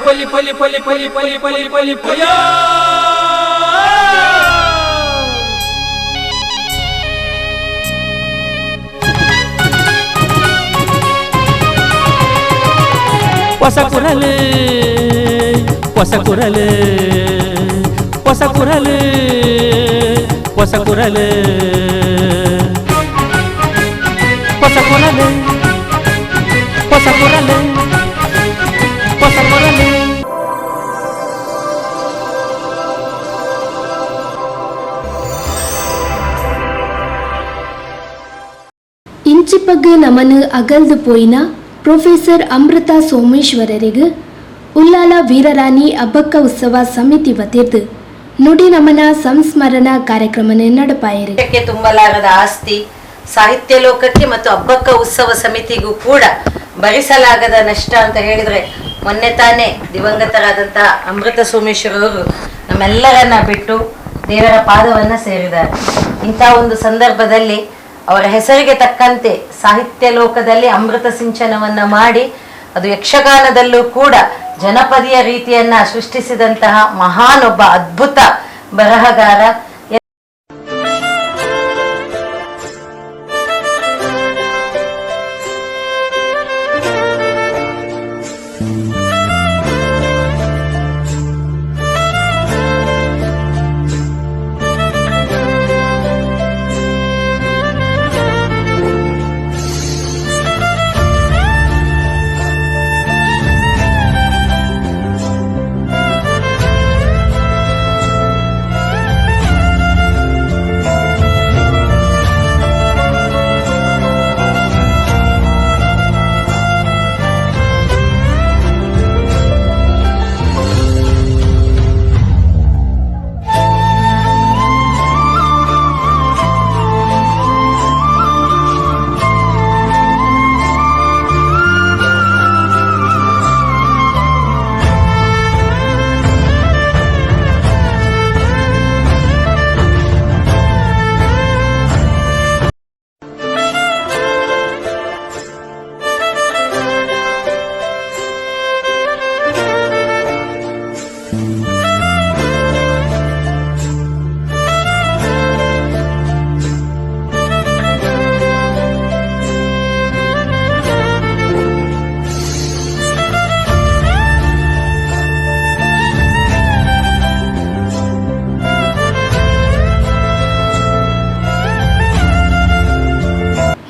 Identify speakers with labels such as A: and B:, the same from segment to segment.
A: ಪಲಿ ಪಲಿ ಪಲಿ ಪಲಿ ಪಲಿ ಪಲಿ ಪಲಿ ಪಯ. ಹೊಸ ಕುರಲು ಹೊಸ ಕುರಲು ಹೊಸ ಕುರಲು ಹೊಸ ಕುರಲು ಹೊಸ ಕುರಲು ಹೊಸ ಕುರಲು ಹೊಸ ಕುರಲು.
B: ಇಂಚಿಪಗ್ ನಮನ್ ಅಗಲ್ದು ಪೋಯಿನ ಪ್ರೊಫೆಸರ್ ಅಮೃತ ಸೋಮೇಶ್ವರರಿಗೆ ಉಲ್ಲಾಲ ವೀರರಾಣಿ ಅಬ್ಬಕ್ಕ ಉತ್ಸವ ಸಮಿತಿ ವತಿರ್ದು ನುಡಿ ನಮನ ಸಂಸ್ಮರಣಾ ಕಾರ್ಯಕ್ರಮನ ನಡಪಾಯರು.
C: ಲೋಕಕ್ಕೆ ತುಂಬಲಾರದ ಆಸ್ತಿ ಸಾಹಿತ್ಯ ಲೋಕಕ್ಕೆ ಮತ್ತು ಅಬ್ಬಕ್ಕ ಉತ್ಸವ ಸಮಿತಿಗೂ ಕೂಡ ಭರಿಸಲಾಗದ ನಷ್ಟ ಅಂತ ಹೇಳಿದ್ರೆ, ಮೊನ್ನೆ ತಾನೇ ದಿವಂಗತರಾದಂತಹ ಅಮೃತ ಸೋಮೇಶ್ವರವರು ನಮ್ಮೆಲ್ಲರನ್ನ ಬಿಟ್ಟು ದೇವರ ಪಾದವನ್ನ ಸೇರಿದ್ದಾರೆ. ಇಂಥ ಒಂದು ಸಂದರ್ಭದಲ್ಲಿ ಅವರ ಹೆಸರಿಗೆ ತಕ್ಕಂತೆ ಸಾಹಿತ್ಯ ಲೋಕದಲ್ಲಿ ಅಮೃತ ಸಿಂಚನವನ್ನ ಮಾಡಿ ಅದು ಯಕ್ಷಗಾನದಲ್ಲೂ ಕೂಡ ಜನಪದೀಯ ರೀತಿಯನ್ನ ಸೃಷ್ಟಿಸಿದಂತಹ ಮಹಾನ್ ಒಬ್ಬ ಅದ್ಭುತ ಬರಹಗಾರ.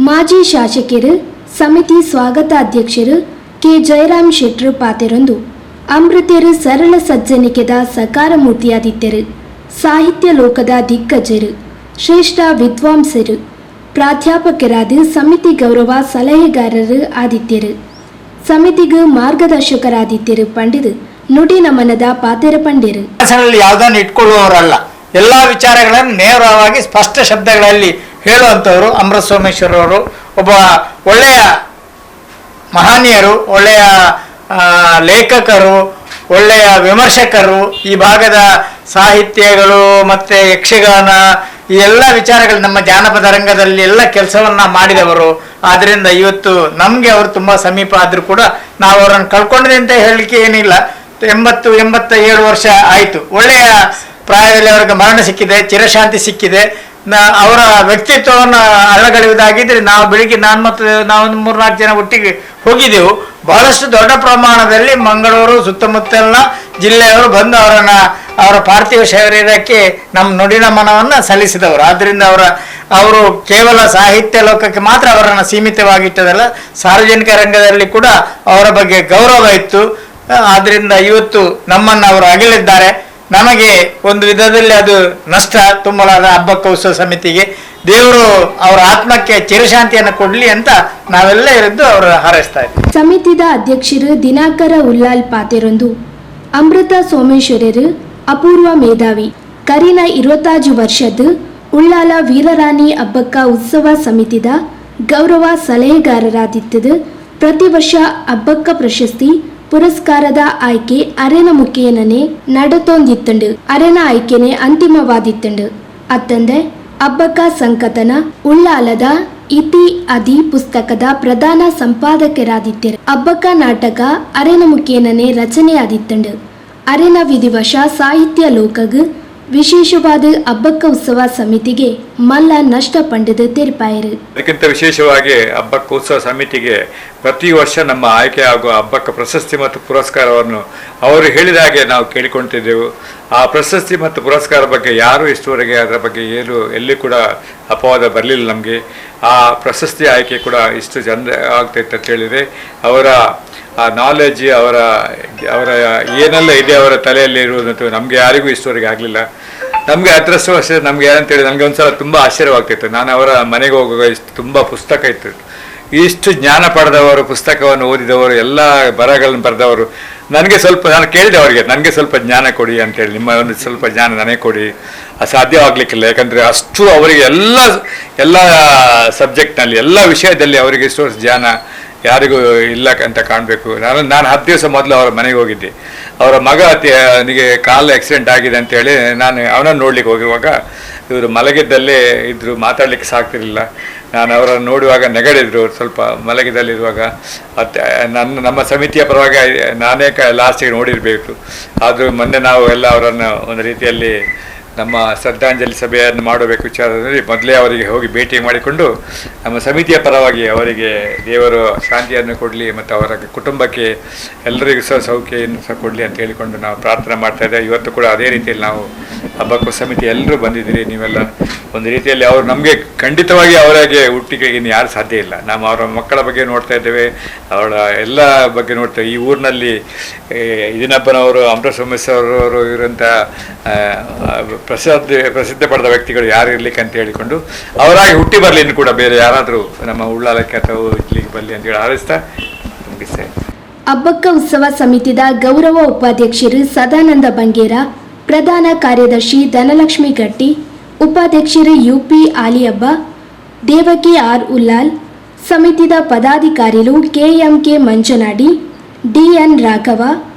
B: ಮಾಜಿ ಶಾಸಕರು ಸಮಿತಿ ಸ್ವಾಗತಾಧ್ಯಕ್ಷರು ಕೆ ಜಯರಾಮ್ ಶೆಟ್ರು ಪಾತೆರೊಂದು ಅಮೃತೆರು ಸರಳ ಸಜ್ಜನಿಕೆದ ಸಕಾರಮೂರ್ತಿಯಾದಿತ್ತೆರು, ಸಾಹಿತ್ಯ ಲೋಕದ ದಿಗ್ಗಜರು, ಶ್ರೇಷ್ಠ ವಿದ್ವಾಂಸರು, ಪ್ರಾಧ್ಯಾಪಕರಾದ ಸಮಿತಿ ಗೌರವ ಸಲಹೆಗಾರರು ಆದಿತ್ಯರು, ಸಮಿತಿಗೆ ಮಾರ್ಗದರ್ಶಕರಾದಿತ್ಯರು ಪಂಡಿದು ನುಡಿ ನಮನದ ಪಾತೆರ ಪಂಡಿರು.
D: ಮನಸ್ಸಿನಲ್ಲಿ ಯಾವುದನ್ನು ಇಟ್ಕೊಳ್ಳುವವರಲ್ಲ, ಎಲ್ಲ ವಿಚಾರಗಳನ್ನು ನೇರವಾಗಿ ಸ್ಪಷ್ಟ ಶಬ್ದಗಳಲ್ಲಿ ಹೇಳುವಂಥವರು ಅಮೃತ ಸೋಮೇಶ್ವರವರು. ಒಬ್ಬ ಒಳ್ಳೆಯ ಮಹನೀಯರು, ಒಳ್ಳೆಯ ಲೇಖಕರು, ಒಳ್ಳೆಯ ವಿಮರ್ಶಕರು. ಈ ಭಾಗದ ಸಾಹಿತ್ಯಗಳು ಮತ್ತು ಯಕ್ಷಗಾನ ಈ ಎಲ್ಲ ವಿಚಾರಗಳು ನಮ್ಮ ಜಾನಪದ ರಂಗದಲ್ಲಿ ಎಲ್ಲ ಕೆಲಸವನ್ನು ಮಾಡಿದವರು. ಆದ್ದರಿಂದ ಇವತ್ತು ನಮಗೆ ಅವರು ತುಂಬ ಸಮೀಪ ಆದರೂ ಕೂಡ ನಾವು ಅವರನ್ನು ಕಳ್ಕೊಂಡಿದೆ ಅಂತ ಹೇಳಲಿಕ್ಕೆ ಏನಿಲ್ಲ. 80 87 ವರ್ಷ ಆಯಿತು. ಒಳ್ಳೆಯ ಪ್ರಾಯದಲ್ಲಿ ಅವರಿಗೆ ಮರಣ ಸಿಕ್ಕಿದೆ, ಚಿರಶಾಂತಿ ಸಿಕ್ಕಿದೆ. ಅವರ ವ್ಯಕ್ತಿತ್ವವನ್ನು ಅಳಗಳೆಯುವುದಾಗಿದ್ದರೆ ನಾವು ಬೆಳಿಗ್ಗೆ ನಾನು ಮತ್ತು ನಾವೊಂದು 3-4 ಜನ ಒಟ್ಟಿಗೆ ಹೋಗಿದ್ದೆವು. ಬಹಳಷ್ಟು ದೊಡ್ಡ ಪ್ರಮಾಣದಲ್ಲಿ ಮಂಗಳೂರು ಸುತ್ತಮುತ್ತಲಿನ ಜಿಲ್ಲೆಯವರು ಬಂದು ಅವರ ಪಾರ್ಥಿವ ಶರೀರಕ್ಕೆ ನಮ್ಮ ನುಡಿನ ಮನವನ್ನು ಸಲ್ಲಿಸಿದವರು. ಆದ್ದರಿಂದ ಅವರು ಕೇವಲ ಸಾಹಿತ್ಯ ಲೋಕಕ್ಕೆ ಮಾತ್ರ ಅವರನ್ನು ಸೀಮಿತವಾಗಿಟ್ಟದಲ್ಲ, ಸಾರ್ವಜನಿಕ ರಂಗದಲ್ಲಿ ಕೂಡ ಅವರ ಬಗ್ಗೆ ಗೌರವ ಇತ್ತು. ಆದ್ದರಿಂದ ಇವತ್ತು ನಮ್ಮನ್ನು ಅವರು ಅಗಲಿದ್ದಾರೆ. ನಮಗೆ ಒಂದು ವಿಧದಲ್ಲಿ ಅದು ನಷ್ಟ ತುಂಬಲಾದ ಅಬ್ಬಕ್ಕ ಉತ್ಸವ ಸಮಿತಿಗೆ. ದೇವರು ಅವರ ಆತ್ಮಕ್ಕೆ ಚಿರಶಾಂತಿಯನ್ನು ಕೊಡಲಿ ಅಂತ ನಾವೆಲ್ಲ ಇರಿದ್ದು ಅವರು ಹಾರೈಸ್ತಾ ಇದ್ದೀವಿ.
B: ಸಮಿತಿದ ಅಧ್ಯಕ್ಷರು ದಿನಾಕರ ಉಲ್ಲಾಲ್ ಪಾತೆರೊಂದು ಅಮೃತ ಸೋಮೇಶ್ವರರು ಅಪೂರ್ವ ಮೇಧಾವಿ, ಕರಿನ 25 ವರ್ಷದ ಉಳ್ಳಾಲ ವೀರರಾಣಿ ಅಬ್ಬಕ್ಕ ಉತ್ಸವ ಸಮಿತಿದ ಗೌರವ ಸಲಹೆಗಾರರಾದಿತ್ತದು. ಪ್ರತಿ ವರ್ಷ ಅಬ್ಬಕ್ಕ ಪ್ರಶಸ್ತಿ ಪುರಸ್ಕಾರದ ಆಯ್ಕೆ ಅರೆನ ಮುಖೇನನೆ ನಡತೊಂದಿತ್ತುಂಡು. ಅರೆನ ಆಯ್ಕೆನೆ ಅಂತಿಮವಾದಿತ್ತುಂಡು. ಅತ್ತಂದೆ ಅಬ್ಬಕ್ಕ ಸಂಕತನ ಉಳ್ಳಾಲದ ಇತಿ ಅದಿ ಪುಸ್ತಕದ ಪ್ರಧಾನ ಸಂಪಾದಕರಾದಿತ್ತೆರ್. ಅಬ್ಬಕ್ಕ ನಾಟಕ ಅರೆನ ಮುಖೇನನೆ ರಚನೆಯಾದಿತ್ತಂಡು. ಅರೆನ ವಿಧಿವಶ ಸಾಹಿತ್ಯ ಲೋಕಗ್ ವಿಶೇಷವಾದ ಅಬ್ಬಕ್ಕ ಉತ್ಸವ ಸಮಿತಿಗೆ ಮಲ್ಲ ನಷ್ಟ ಪಂಡದು ತೆರಿಪಾಯರು.
E: ಅದಕ್ಕಿಂತ ವಿಶೇಷವಾಗಿ ಅಬ್ಬಕ್ಕ ಉತ್ಸವ ಸಮಿತಿಗೆ ಪ್ರತಿ ವರ್ಷ ನಮ್ಮ ಆಯ್ಕೆ ಆಗುವ ಅಬ್ಬಕ್ಕ ಪ್ರಶಸ್ತಿ ಮತ್ತು ಪುರಸ್ಕಾರವನ್ನು ಅವರು ಹೇಳಿದ ಹಾಗೆ ನಾವು ಕೇಳಿಕೊಳ್ತಿದ್ದೆವು. ಆ ಪ್ರಶಸ್ತಿ ಮತ್ತು ಪುರಸ್ಕಾರ ಬಗ್ಗೆ ಯಾರೂ ಇಷ್ಟುವರೆಗೆ ಅದರ ಬಗ್ಗೆ ಏನು ಎಲ್ಲಿ ಕೂಡ ಅಪವಾದ ಬರಲಿಲ್ಲ ನಮಗೆ. ಆ ಪ್ರಶಸ್ತಿ ಆಯ್ಕೆ ಕೂಡ ಇಷ್ಟು ಚಂದ ಆಗ್ತಾಯಿತ್ತು ಅಂತ ಹೇಳಿದರೆ ಅವರ ಆ ನಾಲೆಜ್, ಅವರ ಅವರ ಏನೆಲ್ಲ ಇದೆ ಅವರ ತಲೆಯಲ್ಲಿ ಇರುವುದಂತೂ ನಮಗೆ ಯಾರಿಗೂ ಇಷ್ಟುವರೆಗೆ ಆಗಲಿಲ್ಲ. ನಮಗೆ ಅದೃಷ್ಟವಶ ನಮಗೆ ಏನಂತೇಳಿ ನಮಗೆ ಒಂದು ಸಲ ತುಂಬ ಆಶ್ಚರ್ಯವಾಗ್ತಿತ್ತು. ನಾನು ಅವರ ಮನೆಗೆ ಹೋಗುವಾಗ ಇಷ್ಟು ತುಂಬ ಪುಸ್ತಕ ಇತ್ತು, ಇಷ್ಟು ಜ್ಞಾನ ಪಡೆದವರು, ಪುಸ್ತಕವನ್ನು ಓದಿದವರು, ಎಲ್ಲ ಬರಹಗಳನ್ನು ಬರೆದವರು. ನನಗೆ ಸ್ವಲ್ಪ, ನಾನು ಕೇಳಿದೆ ಅವರಿಗೆ, ನನಗೆ ಸ್ವಲ್ಪ ಜ್ಞಾನ ಕೊಡಿ ಅಂತೇಳಿ, ನಿಮ್ಮ ಒಂದು ಸ್ವಲ್ಪ ಜ್ಞಾನ ನನಗೆ ಕೊಡಿ. ಅದು ಸಾಧ್ಯವಾಗಲಿಕ್ಕಿಲ್ಲ, ಯಾಕಂದರೆ ಅಷ್ಟು ಅವರಿಗೆ ಎಲ್ಲ ಎಲ್ಲ ಸಬ್ಜೆಕ್ಟ್ನಲ್ಲಿ ಎಲ್ಲ ವಿಷಯದಲ್ಲಿ ಅವರಿಗೆ ಇಷ್ಟು ಜ್ಞಾನ ಯಾರಿಗೂ ಇಲ್ಲ ಅಂತ ಕಾಣಬೇಕು. ನಾನು ನಾನು 10 ದಿವಸ ಮೊದಲು ಅವರ ಮನೆಗೆ ಹೋಗಿದ್ದೆ. ಅವರ ಮಗ ಅವನಿಗೆ ಕಾಲು ಆಕ್ಸಿಡೆಂಟ್ ಆಗಿದೆ ಅಂತೇಳಿ ನಾನು ಅವನನ್ನು ನೋಡಲಿಕ್ಕೆ ಹೋಗುವಾಗ ಇವರು ಮಲಗಿದ್ದಲ್ಲೇ ಇದ್ದರು, ಮಾತಾಡಲಿಕ್ಕೆ ಸಾಕ್ತಿರಲಿಲ್ಲ. ನಾನು ಅವರನ್ನು ನೋಡುವಾಗ ನೆಗಡಿದ್ರು ಸ್ವಲ್ಪ ಮಲಗಿದಲ್ಲಿರುವಾಗ. ಮತ್ತು ನಮ್ಮ ಸಮಿತಿಯ ಪರವಾಗಿ ನಾನೇ ಲಾಸ್ಟಿಗೆ ನೋಡಿರಬೇಕು. ಆದರೂ ಮೊನ್ನೆ ನಾವು ಎಲ್ಲ ಅವರನ್ನು ಒಂದು ರೀತಿಯಲ್ಲಿ ನಮ್ಮ ಶ್ರದ್ಧಾಂಜಲಿ ಸಭೆಯನ್ನು ಮಾಡಬೇಕು ವಿಚಾರದಲ್ಲಿ ಮೊದಲೇ ಅವರಿಗೆ ಹೋಗಿ ಭೇಟಿ ಮಾಡಿಕೊಂಡು ನಮ್ಮ ಸಮಿತಿಯ ಪರವಾಗಿ ಅವರಿಗೆ ದೇವರು ಶಾಂತಿಯನ್ನು ಕೊಡಲಿ ಮತ್ತು ಅವರ ಕುಟುಂಬಕ್ಕೆ ಎಲ್ಲರಿಗೂ ಸಹ ಸೌಖ್ಯವನ್ನು ಸಹ ಕೊಡಲಿ ಅಂತ ಹೇಳಿಕೊಂಡು ನಾವು ಪ್ರಾರ್ಥನೆ ಮಾಡ್ತಾಯಿದ್ದೇವೆ. ಇವತ್ತು ಕೂಡ ಅದೇ ರೀತಿಯಲ್ಲಿ ನಾವು ಹಬ್ಬಕ್ಕೂ ಸಮಿತಿ ಎಲ್ಲರೂ ಬಂದಿದ್ದೀರಿ ನೀವೆಲ್ಲ. ಒಂದು ರೀತಿಯಲ್ಲಿ ಅವರು ನಮಗೆ ಖಂಡಿತವಾಗಿ ಅವರಾಗೆ ಹುಟ್ಟಿಗೆ ಇನ್ನು ಯಾರು ಸಾಧ್ಯ ಇಲ್ಲ. ನಾವು ಅವರ ಮಕ್ಕಳ ಬಗ್ಗೆ ನೋಡ್ತಾ ಇದ್ದೇವೆ, ಅವರ ಎಲ್ಲ ಬಗ್ಗೆ ನೋಡ್ತೇವೆ. ಈ ಊರಿನಲ್ಲಿ ಇದನ್ನಪ್ಪನವರು, ಅಮೃತ ಸೋಮೇಶ್ವರವರು ಇರೋಂಥ ಪ್ರಸಿದ್ಧ ಪಡೆದ ವ್ಯಕ್ತಿಗಳು ಯಾರು ಇರಲಿಕ್ಕೆ ಅಂತ ಹೇಳಿಕೊಂಡು ಅವರಾಗಿ ಹುಟ್ಟಿ ಬರಲಿ, ಇನ್ನು ಕೂಡ ಬೇರೆ ಯಾರಾದರೂ ನಮ್ಮ ಉಳ್ಳಾಲಕ್ಕೆ ಅಥವಾ ಇಡ್ಲಿಕ್ಕೆ ಬರಲಿ ಅಂತೇಳಿ ಹಾರೈಸ್ತಾ ಮುಗಿಸ್ತೇನೆ.
B: ಅಬ್ಬಕ್ಕ ಉತ್ಸವ ಸಮಿತಿದ ಗೌರವ ಉಪಾಧ್ಯಕ್ಷರು ಸದಾನಂದ ಬಂಗೇರ, ಪ್ರಧಾನ ಕಾರ್ಯದರ್ಶಿ ಧನಲಕ್ಷ್ಮಿ ಗಟ್ಟಿ, ಉಪಾಧ್ಯಕ್ಷರು ಯುಪಿ ಆಲಿಯಬ್ಬ, ದೇವಕಿ ಆರ್ ಉಲ್ಲಾಲ್, ಸಮಿತಿದ ಪದಾಧಿಕಾರಿಗಳು KMK Manchanadi, DN Raghava,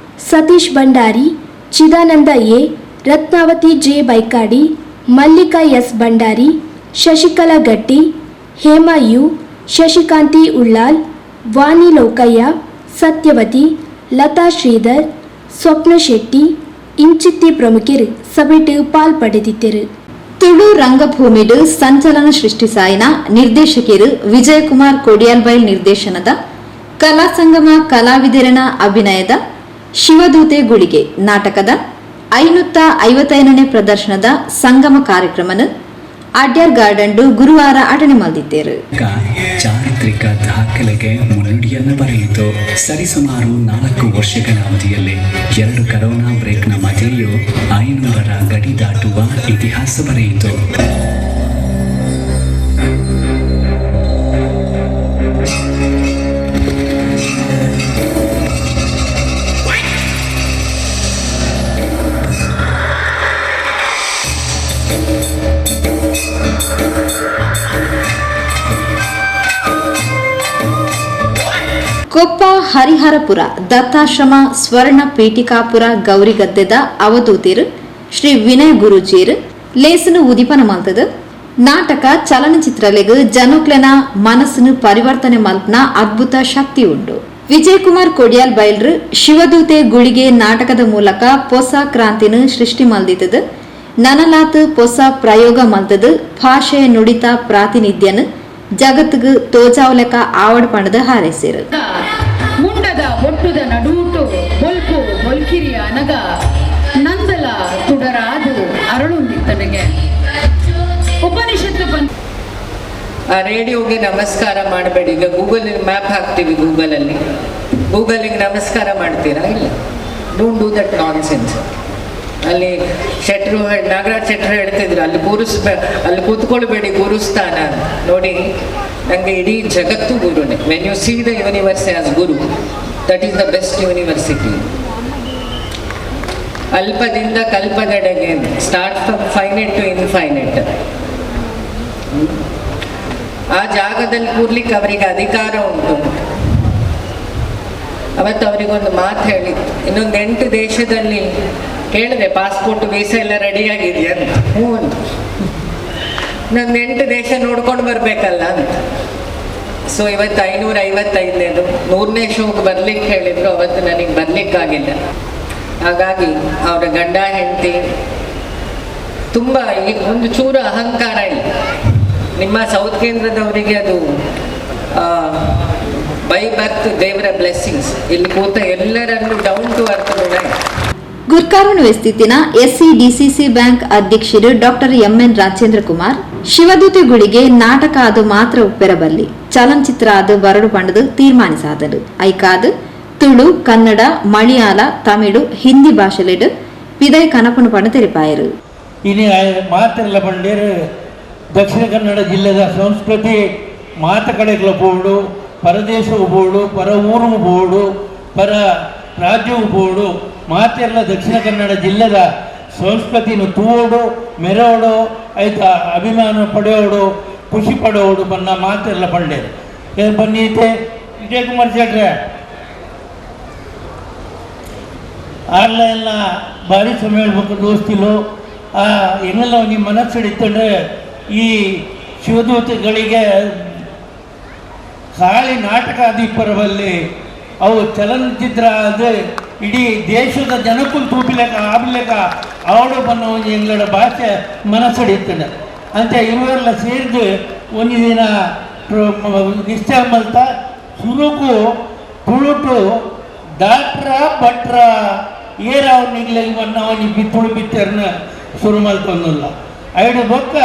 B: Satish Bhandari, Chidananda A, Ratnavathi J Baikadi, Mallika S Bhandari, Shashikala Gatti, Hema U, Shashikanthi Ullal, Vani Lokayya, Satyavathi, Latha Sridhar, Swapna Shetty ಇಂಚಿತ್ತಿ ಪ್ರಮುಖರು ಸಭೆಟ್ ಪಾಲ್ಪಡೆದಿದ್ದರು.
F: ತುಳು ರಂಗಭೂಮಿಡು ಸಂಚಲನ ಸೃಷ್ಟಿಸಾಯಿನ ನಿರ್ದೇಶಕರು ವಿಜಯಕುಮಾರ್ ಕೊಡಿಯಾಲ್ಬೈಲ್ ನಿರ್ದೇಶನದ ಕಲಾಸಂಗಮ ಕಲಾವಿದರನ ಅಭಿನಯದ ಶಿವದೂತೆ ಗುಳಿಗೆ ನಾಟಕದ 555ನೇ ಪ್ರದರ್ಶನದ ಸಂಗಮ ಕಾರ್ಯಕ್ರಮನ ಅಡ್ಯಾರ್ ಗಾರ್ಡನ್ ಗುರುವಾರ ಅಟನೆ ಮಲ್ದಿದ್ದೇರು.
G: ಚಾರಿತ್ರಿಕ ದಾಖಲೆಗೆ ಮುನ್ನುಡಿಯನ್ನು ಬರೆಯಿತು. ಸರಿಸುಮಾರು 4 ವರ್ಷಗಳ ಅವಧಿಯಲ್ಲಿ 2 ಕರೋನಾ ಬ್ರೇಕ್ನ ಮಧ್ಯೆಯೂ 500ರ ಗಡಿ ದಾಟುವ ಇತಿಹಾಸ ಬರೆಯಿತು.
F: ಕೊಪ್ಪ ಹರಿಹರಪುರ ದತ್ತಾಶ್ರಮ ಸ್ವರ್ಣ ಪೀಠಿಕಾಪುರ ಗೌರಿಗದ್ದೆದ ಅವಧೂತಿರು ಶ್ರೀ ವಿನಯ್ ಗುರುಜೀರ್ ಲೇಸನು ಉದಿಪನ ಮಲ್ತದ. ನಾಟಕ ಚಲನಚಿತ್ರಲೆಗ್ ಜನಕ್ಲೆನ ಮನಸ್ಸನ್ನು ಪರಿವರ್ತನೆ ಮಲ್ಪನ ಅದ್ಭುತ ಶಕ್ತಿ ಉಂಡು. ವಿಜಯಕುಮಾರ್ ಕೊಡಿಯಾಲ್ ಬೈಲ್ರು ಶಿವದೂತೆ ಗುಳಿಗೆ ನಾಟಕದ ಮೂಲಕ ಪೊಸ ಕ್ರಾಂತಿನ ಸೃಷ್ಟಿ ಮಲ್ದಿತದ. ನನಲಾತ್ ಪೊಸ ಪ್ರಯೋಗ ಮಲ್ತದ ಭಾಷೆ ನುಡಿತ ಪ್ರಾತಿನಿಧ್ಯನ ಜಗತ್ತಿಗೆ ತೋಜಾವಲೆಕ ಆವಡ್ ಪಣದ ಹಾರೈಸಿರು.
H: ಮುಂಡದ ಒಟ್ಟುದ ನಡೂಟು ಬೊಲ್ಪು ಬೊಲ್ಕಿರಿಯ ಅನಗ ನಂದಲ ತುಡರಾದು ಅರಳುಂದಿತ್ತನಿಗೆ ಉಪನಿಷತ್ತು ಬಂದ.
I: ಆ ರೇಡಿಯೋಗೆ ನಮಸ್ಕಾರ ಮಾಡಬೇಡಿ. ಈಗ ಗೂಗಲ್ ಮ್ಯಾಪ್ ಹಾಕ್ತೀವಿ, ಗೂಗಲಲ್ಲಿ ಗೂಗಲಿಗೆ ನಮಸ್ಕಾರ ಮಾಡ್ತೀರಾ? ಇಲ್ಲ, don't do that nonsense. ಅಲ್ಲಿ ಶೆಟ್ರು ನಾಗರಾಜ್ ಶೆಟ್ರು ಹೇಳ್ತಿದ್ರು, ಅಲ್ಲಿ ಅಲ್ಲಿ ಕೂತ್ಕೊಳ್ಬೇಡಿ ಗುರುಸ್ಥಾನ. ನೋಡಿ, ನನಗೆ ಇಡೀ ಜಗತ್ತು ಗುರುನೇ. When you see the universe as guru, that is the best university. ಅಲ್ಪದಿಂದ ಕಲ್ಪದೆಡೆಗೆ, start from finite to infinite. ಆ ಜಾಗದಲ್ಲಿ ಕೂರ್ಲಿಕ್ಕೆ ಅವರಿಗೆ ಅಧಿಕಾರ ಉಂಟು. ಅವತ್ತು ಅವರಿಗೊಂದು ಮಾತು ಹೇಳಿತ್ತು, ಇನ್ನೊಂದು 8 ದೇಶದಲ್ಲಿ ಕೇಳಿದೆ ಪಾಸ್ಪೋರ್ಟ್ ವೀಸಾ ಎಲ್ಲ ರೆಡಿಯಾಗಿದೆಯಾ ಅಂತ. ಹ್ಞೂ ಅಂತ. ನನ್ನ 8 ದೇಶ ನೋಡ್ಕೊಂಡು ಬರಬೇಕಲ್ಲ ಅಂತ. ಸೊ ಇವತ್ತು 555ನೇದು 100ನೇ ಶೋಗೆ ಬರಲಿಕ್ಕೆ ಹೇಳಿದರು, ಅವತ್ತು ನನಗೆ ಬರಲಿಕ್ಕಾಗಿಲ್ಲ. ಹಾಗಾಗಿ ಅವರ ಗಂಡ ಹೆಂಡತಿ ತುಂಬ ಒಂದು ಚೂರು ಅಹಂಕಾರ ಇಲ್ಲ. ನಿಮ್ಮ ಸೌತ್ ಕೇಂದ್ರದವರಿಗೆ ಅದು ಬೈ ಬರ್ತ್ ದೇವರ ಬ್ಲೆಸ್ಸಿಂಗ್ಸ್. ಇಲ್ಲಿ ಕೂತ ಎಲ್ಲರನ್ನು ಡೌನ್ ಟು ಅರ್ತ್ ಕೂಡ.
F: ಗುರ್ಕಾರನು ಸ್ಥಿತಿನ ಎಸ್ಸಿ ಡಿಸಿಸಿ ಬ್ಯಾಂಕ್ ಅಧ್ಯಕ್ಷರು ಡಾಕ್ಟರ್ ಎಂಎನ್ ರಾಜೇಂದ್ರ ಕುಮಾರ್ ಶಿವದೂತೆ ಗುಳಿಗೆ ನಾಟಕ ಅದು ಮಾತ್ರ ಉಪ್ಪೆರಬಲ್ಲಿ ಚಲನಚಿತ್ರ ಅದು ಬರಡು ಪಂಡದು ತೀರ್ಮಾನಿಸಾದರು. ಐಕಾದು ತುಳು, ಕನ್ನಡ, ಮಲಯಾಳ, ತಮಿಳು, ಹಿಂದಿ ಭಾಷೆಲೆಡು ವಿದಯ್ ಕನಪನು ಪಂಡ ತೆರಿಪಾಯರು.
J: ಇನಿ ಮಾತೆಲ್ಲ ಬಂಡೇರು ದಕ್ಷಿಣ ಕನ್ನಡ ಜಿಲ್ಲೆದ ಸಂಸ್ಕೃತಿ ಮಾತ ಕಡೆಗಳ ಬೋಡು, ಪರದೇಶವು ಬೋಡು, ಪರ ಊರು ಬೋಡು, ಪರ ರಾಜ್ಯವು ಬೋಡು, ಮಾತೆಲ್ಲ ದಕ್ಷಿಣ ಕನ್ನಡ ಜಿಲ್ಲೆದ ಸಂಸ್ಕೃತಿನ ತೂಡು ಮೆರೋಡು ಆಯ್ತಾ ಅಭಿಮಾನ ಪಡೆಯೋಡು ಖುಷಿ ಪಡೋಡು ಬನ್ನ ಮಾತೆಲ್ಲ ಬಂಡೇರು. ಏನು ಬನ್ನೀತೆ ವಿಜಯಕುಮಾರ್ ಶೆಟ್ರೆ ಆರ್ಲ ಭಾರಿ ಸಮಯ ಹೇಳ್ಬೇಕು ದೋಸ್ತಿಲು ಆ ಏನೆಲ್ಲ ನಿಮ್ಮ ಮನಸ್ಸು ಹಿಡಿತಂದ್ರೆ ಈ ಶಿವದೂತಗಳಿಗೆ ಖಾಲಿ ನಾಟಕ ದೀಪರವಲ್ಲಿ ಅವು ಚಲನಚಿತ್ರ ಅದು ಇಡೀ ದೇಶದ ಜನಕ್ಕೂ ತೂಪಿಲೆಕ್ಕ ಆಗ್ಲೆಕ್ಕ ಅವಳು ಬನ್ನ ಒಂದು ಎಂಗ್ಲಡ ಭಾಷೆ ಮನಸ್ಸು ಹಿಡಿತದೆ ಅಂತ ಇರುವೆಲ್ಲ ಸೇರಿದು ಒಂದು ದಿನ ನಿಶ್ಚಯ ಮಲ್ತ ಸುರುಕು ತುಳುಟು ಡಾಕ್ಟ್ರ ಭಟ್ರ ಏರ ಅವನಿಗ್ಲೆ ಅವನಿಗೆ ತುಳು ಪಿಕ್ಚರ್ನ ಶುರು ಮಲ್ತೊಂದಿಲ್ಲ. ಐಡು ಬೊಕ್ಕ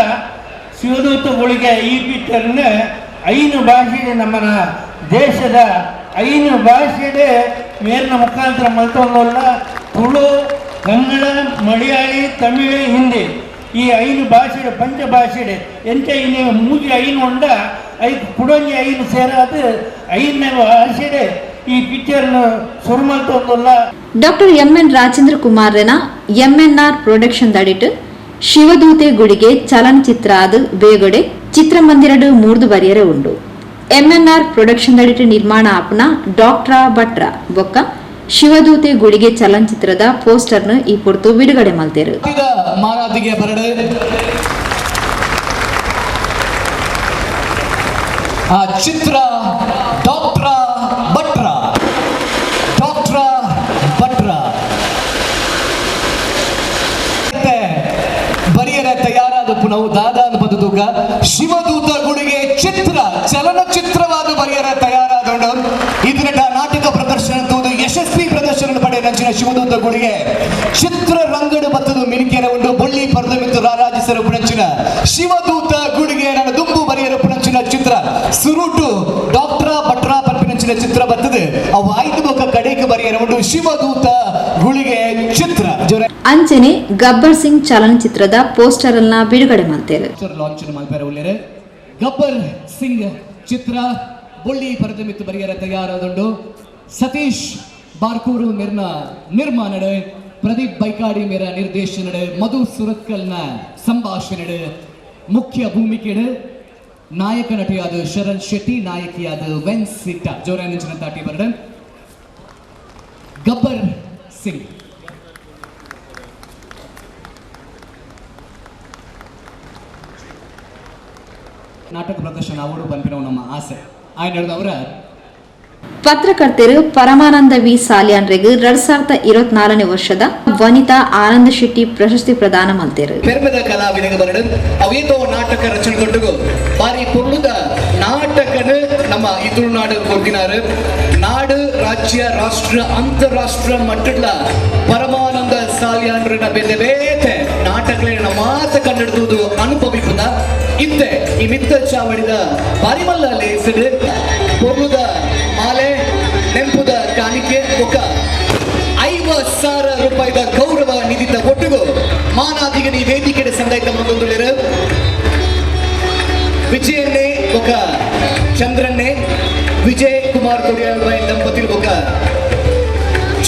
J: ಶಿವದೂತಗಳಿಗೆ ಈ ಪಿಕ್ಚರ್ನ 5 ಭಾಷೆ ನಮ್ಮನ ದೇಶದ 5 ಭಾಷೆಡೆ ಮೇಲಿನ ಮುಖಾಂತರ ಮಲ್ತೊಂದಲ್ಲ. ತುಳು, ಕನ್ನಡ, ಮಲಯಾಳಿ, ತಮಿಳು, ಹಿಂದಿ ಈ 5 ಭಾಷೆ ಪಂಚ ಭಾಷೆಡೆ ಎಂತ ಇನ್ನು ಮೂಜಿ 5 ಉಂಡ ಐದು ಕುಡೊಂಜಿ 5 ಸೇರಾದ 5ನೇ ಭಾಷೆಡೆ ಈ ಪಿಕ್ಚರ್ನ ಶುರು ಮಲ್ತೊಂದಲ್ಲ.
F: ಡಾಕ್ಟರ್ ಎಂಎನ್ ರಾಜೇಂದ್ರ ಕುಮಾರ್ನ ಎಂಎನ್ಆರ್ ಪ್ರೊಡಕ್ಷನ್ ದಡಿಟ್ ಶಿವದೂತೆ ಗುಡಿಗೆ ಚಲನಚಿತ್ರ ಅದು ಬೇಗಡೆ ಚಿತ್ರಮಂದಿರಡು ಮೂರ್ದು ಬರಿಯರೆ ಉಂಡು. ಎಂಎನ್ಆರ್ ಪ್ರೊಡಕ್ಷನ್ ದಡಿಟ್ ನಿರ್ಮಾಣ ಆಪನ ಡಾಕ್ಟ್ರ ಭಟ್ರ ಬೊಕ್ಕ ಶಿವದೂತೆ ಗುಡಿಗೆ ಚಲನಚಿತ್ರದ ಪೋಸ್ಟರ್ನ ಈ ಪೊರ್ತು ಬಿಡುಗಡೆ ಮಾಡ್ತೇರು.
K: ಚಿತ್ರ ಡಾಕ್ಟ್ರ ಭಟ್ರ, ಡಾಕ್ಟ್ರ ಭಟ್ರ ಬರಿಯರ ತಯಾರಾದ ಪುನಃ ದಾದಾ ಬದುಕ ಶಿವದೂತ ಗುಡಿಗೆ ಚಿತ್ರ ಚಲನಚಿತ್ರವಾದ ಬರಿಯರ ತಯಾರಾದ ಇದರ ನಾಟಕ ಪ್ರದರ್ಶನ ತೂದು ಯಶಸ್ವಿ ಪ್ರದರ್ಶನ ಪಡೆಯ ನಂಚಿನ ಶಿವದೂತ ಗುಡಿಗೆ ಚಿತ್ರರಂಗಡು ಬತ್ತದು ಮಿನಿಕೆರೆ ಉಂಡು ಬೊಳ್ಳಿ ಪರ್ದ ಮಿತ್ತು ರಾರಾಜಿಸರು ಪುಣಂಚಿನ ಶಿವದೂತ ಗುಡಿಗೆ ನನ್ನ ದುಂಬು ಬರಿಯರ ಪುಣಂಚಿನ ಚಿತ್ರ ಸುರುಟು ಡಾಕ್ಟರ ಭಟ್ರ ಪರ್ಪಿನಂಚಿನ ಚಿತ್ರ ಬರ್ತದೆ ಅವು ಐದು ಮುಖ ಕಡೆಗೆ ಬರಿಯರ ಉಂಡು ಶಿವದೂತ ಗುಳಿಗೆ ಚಿತ್ರ.
F: ಅಂಚನೆ ಗಬ್ಬರ್ ಸಿಂಗ್ ಚಲನಚಿತ್ರದ ಪೋಸ್ಟರ್ ಅನ್ನ ಬಿಡುಗಡೆ ಮಾಡ್ತಾರೆ.
K: ಲಾಂಚ್ ಮಲ್ಪೆರೆ ಗಬ್ಬರ್ ಸಿಂಗ್ ಚಿತ್ರ ಬೊಳ್ಳಿ ಪರದೆ ಮಿತ್ತು ಬರಿಯರ ತಯಾರಾದುಂಡು. ಸತೀಶ್ ಬಾರ್ಕೂರು ಮಿರ್ನ ನಿರ್ಮಾಣಡೆ, ಪ್ರದೀಪ್ ಬೈಕಾಡಿ ಮೇರ ನಿರ್ದೇಶನಡೆ, ಮಧು ಸುರತ್ಕಲ್ನ ಸಂಭಾಷಣೆ, ಮುಖ್ಯ ಭೂಮಿಕೆಡು ನಾಯಕ ನಟಿಯಾದ ಶರಣ್ ಶೆಟ್ಟಿ, ನಾಯಕಿಯಾದ ವೆನ್ಸಿಟಾ. ಜೋರಾನಿಂಚಿನ ತಾಟಿ ಬರಡ ಗಬ್ಬರ್ ಸಿಂಗ್. ನಾಟಕ ಪ್ರದರ್ಶನ ಅವರು ಬಂಪಿನ ನಮ್ಮ ಆಸೆ ಆಯ್ನವರ
F: ಪತ್ರಕರ್ತರು ಪರಮಾನಂದ ವಿ ಸಾಲಿಯಾನ್ರೆಗ್ 2024ನೇ ವರ್ಷದ ವನಿತಾ ಆನಂದ ಶೆಟ್ಟಿ ಪ್ರಶಸ್ತಿ ಪ್ರದಾನ ಮಾಡ್ತೇರು.
K: ಪೆರ್ಮೆದ ಕಲಾವಿದಗ ಬರಡು ಅವೇತೋ ನಾಟಕ ರಚನೆ ಕೊಟ್ಟುಗು ಬಾರಿ ಪೊರ್ಲುದ ನಾಟಕನ ನಮ್ಮ ಈ ತುಳುನಾಡು ಕೊಡ್ತಿನಾರು. ನಾಡು, ರಾಜ್ಯ, ರಾಷ್ಟ್ರ, ಅಂತಾರಾಷ್ಟ್ರ ಮಟ್ಟದ ಪರಮಾನಂದ ಸಾಲಿಯಾನ್ರನ್ನ ಬೇತೆ ಬೇತೆ ನಾಟಕಗಳನ್ನ ಮಾತ ಕನ್ನಡದುದು ಅನುಭವಿಪದ ಇತ್ತೆ ಈ ಮಿತ್ತ ಚಾವಡಿದ ಬಾರಿಮಲ್ಲ ಲೇಸಿಡು ಪೊರ್ಲುದ ಮಾಲೆ ನೆಂಪುದ ಕಾಣಿಕೆ ಒಕ್ಕ 50,000 ರೂಪಾಯಿದ ಗೌರವ ನಿಧಿತ ಒಟ್ಟಿಗೂ ಮಾನಾದಿಗನಿ ವೇದಿಕೆ ಸಂದಾಯಿತ ಮುಂದೊಂದುಳಿರು ವಿಜಯನ್ನೇ ಒಕ್ಕ ಚಂದ್ರನ್ನೇ ವಿಜಯ್ ಕುಮಾರ್ ಕೊಡಿಯಾಳ್ ದಂಪತಿಲು ಒಕ್ಕ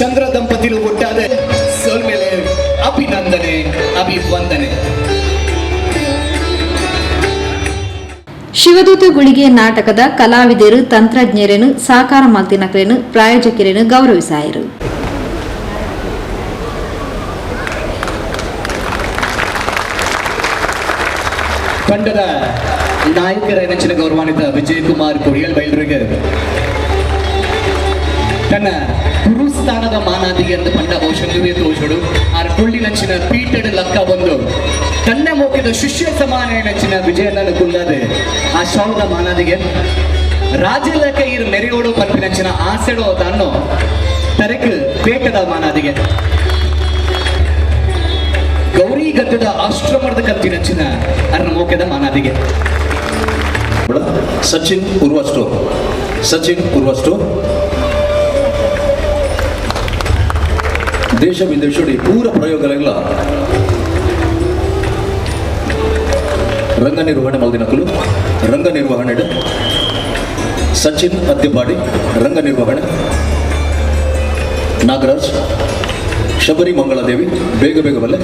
K: ಚಂದ್ರ ದಂಪತಿಲು ಒಟ್ಟಾದ ಸೋಲ್ಮೇಲೆ ಅಭಿನಂದನೆ ಅಭಿವಂದನೆ.
F: ಶಿವದೂತ ಗುಳಿಗೆ ನಾಟಕದ ಕಲಾವಿದರು, ತಂತ್ರಜ್ಞರನ್ನು, ಸಾಕಾರ ಮಾಲ್ತಿನಕರನ್ನು, ಪ್ರಾಯೋಜಕರನ್ನು ಗೌರವಿಸಾಯರು.
K: ತಂಡದ ನಾಯಕರ ನೆಚ್ಚಿನ ಗೌರವಾನ್ವಿತ ವಿಜಯಕುಮಾರ್ ಕೊಡಿಯಲ್ ಬೈಲ್ರಿಗೆ ತನ್ನ ಗುರುಸ್ಥಾನದ ಮಾನಾದಿಗೆ ಅಂತ ಪಂಡ ಬಹುಶಃ ತೋಷಡು ಆರ್ ಕುಳ್ಳಿ ನಂಚಿನ ಪೀಠದ ಲಕ್ಕ ಬಂದು ತನ್ನ ಮೋಕಿದ ಶಿಷ್ಯ ಸಮಾನ ನಂಚಿನ ವಿಜಯನನ್ನು ಕುಲ್ಲಾದೆ ಆ ಶಾಲದ ಮಾನಾದಿಗೆ ರಾಜಲಕ ಇರ್ ಮೆರೆಯೋಡು ಪನ್ಪಿನಂಚಿನ ಆಸೆಡೋ ತನ್ನೋ ತರಕು ಪೇಟದ ಮಾನಾದಿಗೆ ಗೌರಿ ಗದ್ದದ ಆಶ್ರಮದ ಕತ್ತಿನಂಚಿನ ಅರ್ನ ಮೋಕೆದ ಮಾನಾದಿಗೆ.
L: ಸಚಿನ್ ಉರ್ವಸ್ಟು, ಸಚಿನ್ ಉರ್ವಸ್ಟು. ದೇಶ ವಿದೇಶಡಿ ಪೂರ ಪ್ರಯೋಗಗಳಿಲ್ಲ ರಂಗ ನಿರ್ವಹಣೆ ಮಲ್ದಿನಕುಲು ರಂಗ ನಿರ್ವಹಣೆ ಸಚಿನ್ ಅದ್ಯಪಾಡಿ ರಂಗ ನಿರ್ವಹಣೆ ನಾಗರಾಜ್ ಶಬರಿ ಮಂಗಳದೇವಿ ಬೇಗ ಬೇಗ ಬಲ್ಲೆ.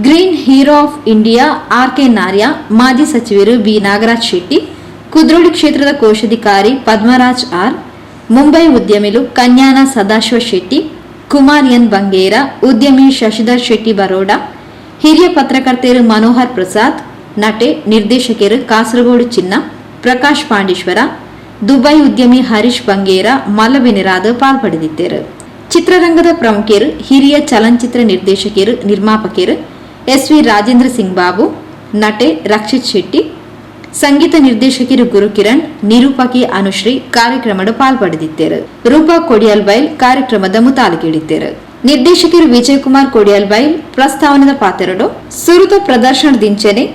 F: Green hero of India R K Narya, ಮಾಜಿ ಸಚಿವರು ಬಿ ನಾಗರಾಜ್ ಶೆಟ್ಟಿ, ಕುದ್ರೋಳಿ ಕ್ಷೇತ್ರದ ಕೋಶಾಧಿಕಾರಿ ಪದ್ಮರಾಜ್ ಆರ್, ಮುಂಬೈ ಉದ್ಯಮಿಲು ಕನ್ಯಾನ ಸದಾಶಿವ ಶೆಟ್ಟಿ, ಕುಮಾರ್ ಎನ್ ಬಂಗೇರ, ಉದ್ಯಮಿ ಶಶಿಧರ್ ಶೆಟ್ಟಿ ಬರೋಡಾ, ಹಿರಿಯ ಪತ್ರಕರ್ತೆಯರು ಮನೋಹರ್ ಪ್ರಸಾದ್, ನಟೆ ನಿರ್ದೇಶಕರು ಕಾಸರಗೋಡು ಚಿನ್ನ, ಪ್ರಕಾಶ್ ಪಾಂಡೇಶ್ವರ, ದುಬೈ ಉದ್ಯಮಿ ಹರೀಶ್ ಬಂಗೇರ ಮಲ್ಲವಿನರಾದ ಪಾಲ್ಪಡೆದಿದ್ದರು. ಚಿತ್ರರಂಗದ ಪ್ರಮುಖರು ಹಿರಿಯ ಚಲನಚಿತ್ರ ನಿರ್ದೇಶಕರು ನಿರ್ಮಾಪಕರು ಎಸ್ ವಿ ರಾಜೇಂದ್ರ ಸಿಂಗ್ ಬಾಬು, ನಟೆ ರಕ್ಷಿತ್ ಶೆಟ್ಟಿ, ಸಂಗೀತ ನಿರ್ದೇಶಕರು ಗುರುಕಿರಣ್, ನಿರೂಪಕಿ ಅನುಶ್ರೀ ಕಾರ್ಯಕ್ರಮದ ಪಾಲ್ಪಡೆದಿದ್ದರು. ರೂಪಾ ಕೊಡಿಯಲ್ಬೈಲ್ ಕಾರ್ಯಕ್ರಮದ ಮುತಾಲಿಕಿಡಿದ್ದರು. ನಿರ್ದೇಶಕರು ವಿಜಯಕುಮಾರ್ ಕೊಡಿಯಲ್ಬೈಲ್ ಪ್ರಸ್ತಾವನದ ಪಾತ್ರರು ಸುರುತ ಪ್ರದರ್ಶನದಿಂಚನೆ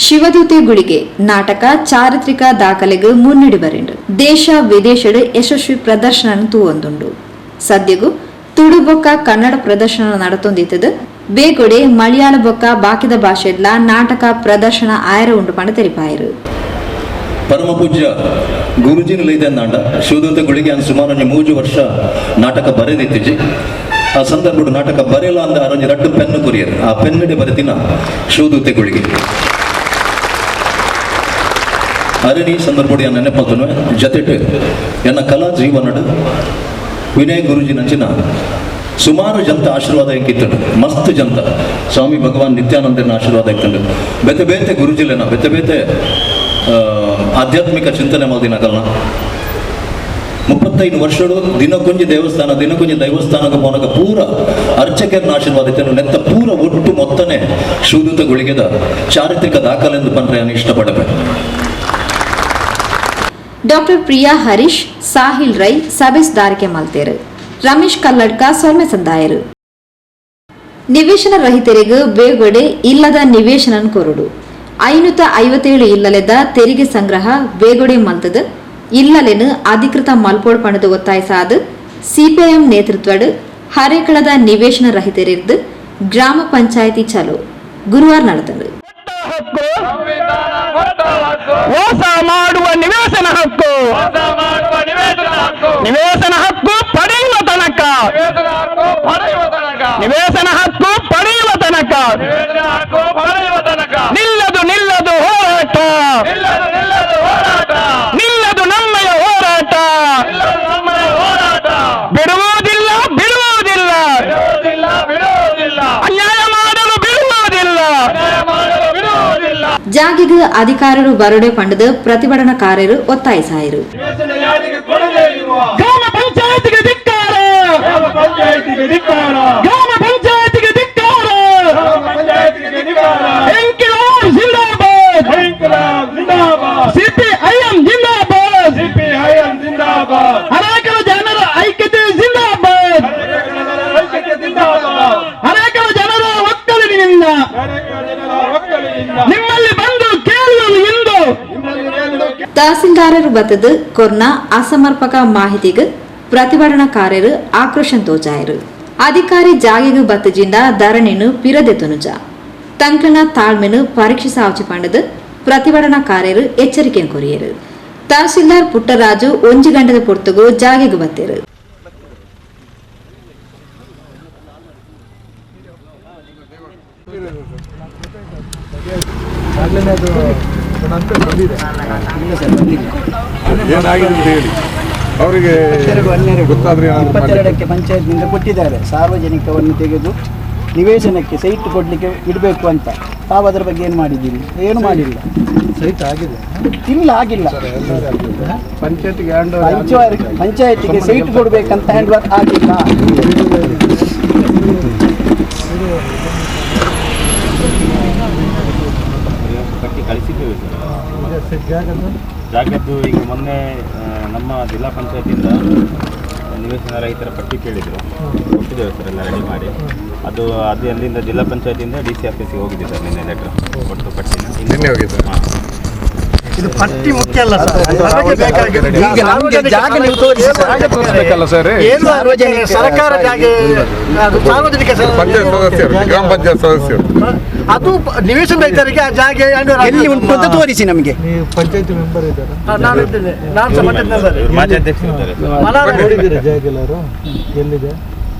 F: ಶಿವದೂತೆ ಗುಳಿಗೆ ನಾಟಕ ಚಾರಿತ್ರಿಕ ದಾಖಲೆಗೆ ಮುನ್ನಡೆ ಬರೆಂಡು ದೇಶ ವಿದೇಶದ ಯಶಸ್ವಿ ಪ್ರದರ್ಶನ ತೂವೊಂದುಂಡು. ಸದ್ಯಗೂ ತುಳು ಬೊಕ್ಕ ಕನ್ನಡ ಪ್ರದರ್ಶನ ನಡತೊಂದಿತ್ತದು. ಬೇಗೊಡೆ ಮಲಯಾಳ ಬೊಕ್ಕ ಬಾಕಿದ ಭಾಷೆಡ್ಲ ನಾಟಕ ಪ್ರದರ್ಶನ ಆಯರ ಉಂಡು ಪಂಡ ತೆರಿಪಾಯರು.
L: ಪರಮ ಪೂಜ್ಯ ಗುರುಜಿನ ಲೈದಂದಾಂಡ ಶಿವದೂತೆ ಗುಳಿಗೆ ಸುಮಾರು 3 ವರ್ಷ ನಾಟಕ ಬರೆದಿತ್ತೀಜಿ. ಆ ಸಂದರ್ಭ ನಾಟಕ ಬರೆಯಲ್ಲ ಅಂದ ಅರೊಂಜಿ ರಡ್ಡು ಪೆನ್ನು ಕೊರಿಯರ್ ಆ ಪೆನ್ನಡೆ ಬರೆದಿನ ಶಿವದೂತೆ ಗುಳಿಗೆ ಅರಣಿ ಸಂದರ್ಭ ನೆನಪತ್ತನು ಜೊತೆಟು ಎನ್ನ ಕಲಾ ಜೀವನಡು ವಿನಯ್ ಗುರುಜಿ ನಂಚಿನ ಸುಮಾರು ಜನತ ಆಶೀರ್ವಾದ ಎಂಕಿತ್ತಂಡು ಮಸ್ತ್ ಜನತ ಸ್ವಾಮಿ ಭಗವಾನ್ ನಿತ್ಯಾನಂದನ ಆಶೀರ್ವಾದ ಇತ್ತಂಡು ಬೇತೆ ಬೇತೆ ಗುರುಜಿಲೆನ ಬೇತೆ ಬೇತೆ ಆಧ್ಯಾತ್ಮಿಕ ಚಿಂತನೆ ಮಾಡಿನಕಲ್ನ 35 ವರ್ಷಗಳು ದಿನಕ್ಕೊಂಜಿ ದೇವಸ್ಥಾನ ದಿನಕ್ಕೊಂಜಿ ದೈವಸ್ಥಾನಕ್ಕೆ ಪೋನಕ ಪೂರ ಅರ್ಚಕರನ್ನ ಆಶೀರ್ವಾದ ಇತ್ತಂಡು ನೆತ್ತ ಪೂರ ಒಟ್ಟು ಮೊತ್ತನೆ ಶಿವದೂತ ಗುಳಿಗೆದ ಚಾರಿತ್ರಿಕ ದಾಖಲೆಂದು ಪಂಡ್ರೆ ಇಷ್ಟಪಡಬೇಕು.
F: ಡಾಕ್ಟರ್ ಪ್ರಿಯಾ ಹರೀಶ್, ಸಾಹಿಲ್ ರೈ ಸಭೆ ಮಲ್ತೇರು, ರಮೇಶ್ ಕಲ್ಲಡ್ಕ ಸೊಲ್ಮೆ ಸಂದಾಯರು. ನಿವೇಶನ ರಹಿತರಿಗೆ ಬೇಗೊಡೆ ಇಲ್ಲದ ನಿವೇಶನ ಕೊರಡು 557 ಇಲ್ಲಲೆದ ತೆರಿಗೆ ಸಂಗ್ರಹ ಬೇಗೊಡೆ ಮಲ್ತದ ಇಲ್ಲಲೆನು ಅಧಿಕೃತ ಮಲ್ಪೋಡ್ ಪಣದ ಒತ್ತಾಯಿಸಾದ ಸಿಪಿಐಎಂ ನೇತೃತ್ವದ ಹರೇಕಳದ ನಿವೇಶನ ರಹಿತರಿದ್ದು ಗ್ರಾಮ ಪಂಚಾಯಿತಿ ಚಲೋ ಗುರುವಾರ ನಡೆತದು.
M: ವಾಸ ಮಾಡುವ ನಿವೇಶನ ಹಕ್ಕು, ನಿವೇಶನ ಹಕ್ಕು ಪಡೆಯುವ ತನಕ, ನಿವೇಶನ ಹಕ್ಕು ಪಡೆಯುವ ತನಕ ನಿಲ್ಲದು ನಿಲ್ಲದು ಹೋರಾಟ, ನಿಲ್ಲದು ನಮ್ಮಯ ಹೋರಾಟ, ಬಿಡುವುದಿಲ್ಲ ಬಿಡುವುದಿಲ್ಲ, ಅನ್ಯಾಯ ಮಾಡಲು ಬಿಡುವುದಿಲ್ಲ.
F: ಜಾಗಿಗೆ ಅಧಿಕಾರರು ಬರಡೆ ಪಂಡದ ಪ್ರತಿಭಟನಾಕಾರರು ಒತ್ತಾಯಿಸಾಯರು.
M: ಗ್ರಾಮ ಪಂಚಾಯತಿಗೆ ಧಿಕ್ಕಾರ, ಗ್ರಾಮ ಪಂಚಾಯತಿಗೆ ಧಿಕ್ಕಾರ, ಇನ್ಕಿಲಾಬ್ ಜಿಂದಾಬಾದ್, ಸಿಪಿಐಎಂ ಜಿಂದಾಬಾದ್, ಅನೇಕರ ಜನರ ಐಕ್ಯತೆ ಜಿಂದಾಬಾದ್, ಅನೇಕರ ಜನರ ಒಕ್ಕಲಿನಿಂದ ನಿಮ್ಮಲ್ಲಿ ಬಂದು ಕೇಳುವುದು ಇಂದು.
F: ತಹಸೀಲ್ದಾರರು ಬತ್ತದ ಕೊರ್ನ ಅಸಮರ್ಪಕ ಮಾಹಿತಿಗೆ ಪ್ರತಿಭಟನಾಕಾರರು ಆಕ್ರೋಶ ತೋಜಾಯರು. ಅಧಿಕಾರಿ ಜಾಗೆಗೆ ಬತ್ತಜಿಂದ ಧರಣಿನು ಪಿರದೆತನುಜ ತಂಕನ ತಾಳ್ಮೆನು ಪರೀಕ್ಷಿಸಾವಚಿ ಪಂಡದ ಪ್ರತಿಭಟನಾಕಾರರು ಎಚ್ಚರಿಕೆ ಕೊರಿಯರು. ತಹಸೀಲ್ದಾರ್ ಪುಟ್ಟರಾಜು 1 ಗಂಟೆದ ಪೊರ್ತುಗು ಜಾಗೆಗೆ ಬತ್ತೇರು.
N: ಏನಾಗಿದೆ ಅಂತ ಹೇಳಿ ಅವರಿಗೆ ಗೊತ್ತಾದ್ರೆ
O: 22ಕ್ಕೆ ಪಂಚಾಯತ್ನಿಂದ ಕೊಟ್ಟಿದ್ದಾರೆ. ಸಾರ್ವಜನಿಕವನ್ನು ತೆಗೆದು ನಿವೇಶನಕ್ಕೆ ಸೈಟ್ ಕೊಡಲಿಕ್ಕೆ ಇಡಬೇಕು ಅಂತ. ತಾವು ಅದರ ಬಗ್ಗೆ ಏನು ಮಾಡಿದ್ದೀರಿ? ಏನು ಮಾಡಿಲ್ಲ.
P: ಸೈಟ್ ಆಗಿದೆ?
O: ಇಲ್ಲ, ಆಗಿಲ್ಲ.
P: ಪಂಚಾಯತ್ಗೆ
O: ಪಂಚಾಯತಿಗೆ ಸೈಟ್ ಕೊಡಬೇಕಂತ ಹ್ಯಾಂಡ್ ಓವರ್ ಆಗಿಲ್ಲ.
Q: ಪಟ್ಟಿ ಕಳಿಸಿದ್ದೇವೆ ಸರ್. ಜಾಗದ್ದು ಈಗ ಮೊನ್ನೆ ನಮ್ಮ ಜಿಲ್ಲಾ ಪಂಚಾಯತಿಂದ ನಿವೇಶನ ರಹಿತರ ಪಟ್ಟಿ ಕೇಳಿದರು, ಕೊಟ್ಟಿದ್ದೇವೆ ಸರ್, ಎಲ್ಲ ರೆಡಿ ಮಾಡಿ. ಅದು ಅದು ಅಲ್ಲಿಂದ ಜಿಲ್ಲಾ ಪಂಚಾಯತಿಯಿಂದ ಡಿ ಸಿ ಆಫೀಸಿಗೆ ಹೋಗಿದೆ ಸರ್ ನಿನ್ನೆ ಲೆಟರ್ ಕೊಟ್ಟು ಪಟ್ಟಿನ.
N: ನಿನ್ನೆ ಹೋಗಿದೆ.
P: ಇದು ಪಟ್ಟಿ ಮುಖ್ಯ ಅಲ್ಲ ಸರ್, ಸರ್ಕಾರ ಜಾಗ, ಸಾರ್ವಜನಿಕ
N: ಪಂಚಾಯತ್ ಸದಸ್ಯರು, ಗ್ರಾಮ ಪಂಚಾಯತ್ ಸದಸ್ಯರು,
P: ಅದು ನಿವೇಶನ ರೈತರಿಗೆ ಆ ಜಾಗ
O: ಎಲ್ಲಿ ಉಂಟು ಅಂತ ತೋರಿಸಿ ನಮಗೆ.
P: ಪಂಚಾಯತ್ ಮೆಂಬರ್ ಇದ್ದಾರೆ, ನಾನು ಇದ್ದೇನೆ, ನಾನು ಸಹ ಪಂಚಾಯತ್ ಮೆಂಬರ್.
Q: ಮಾಜಿ ಅಧ್ಯಕ್ಷರು ಇದ್ದಾರೆ.
P: ನೋಡಿದ್ದೀರಾ ಜಾಗ ಎಲ್ಲರೂ ಎಲ್ಲಿದೆ?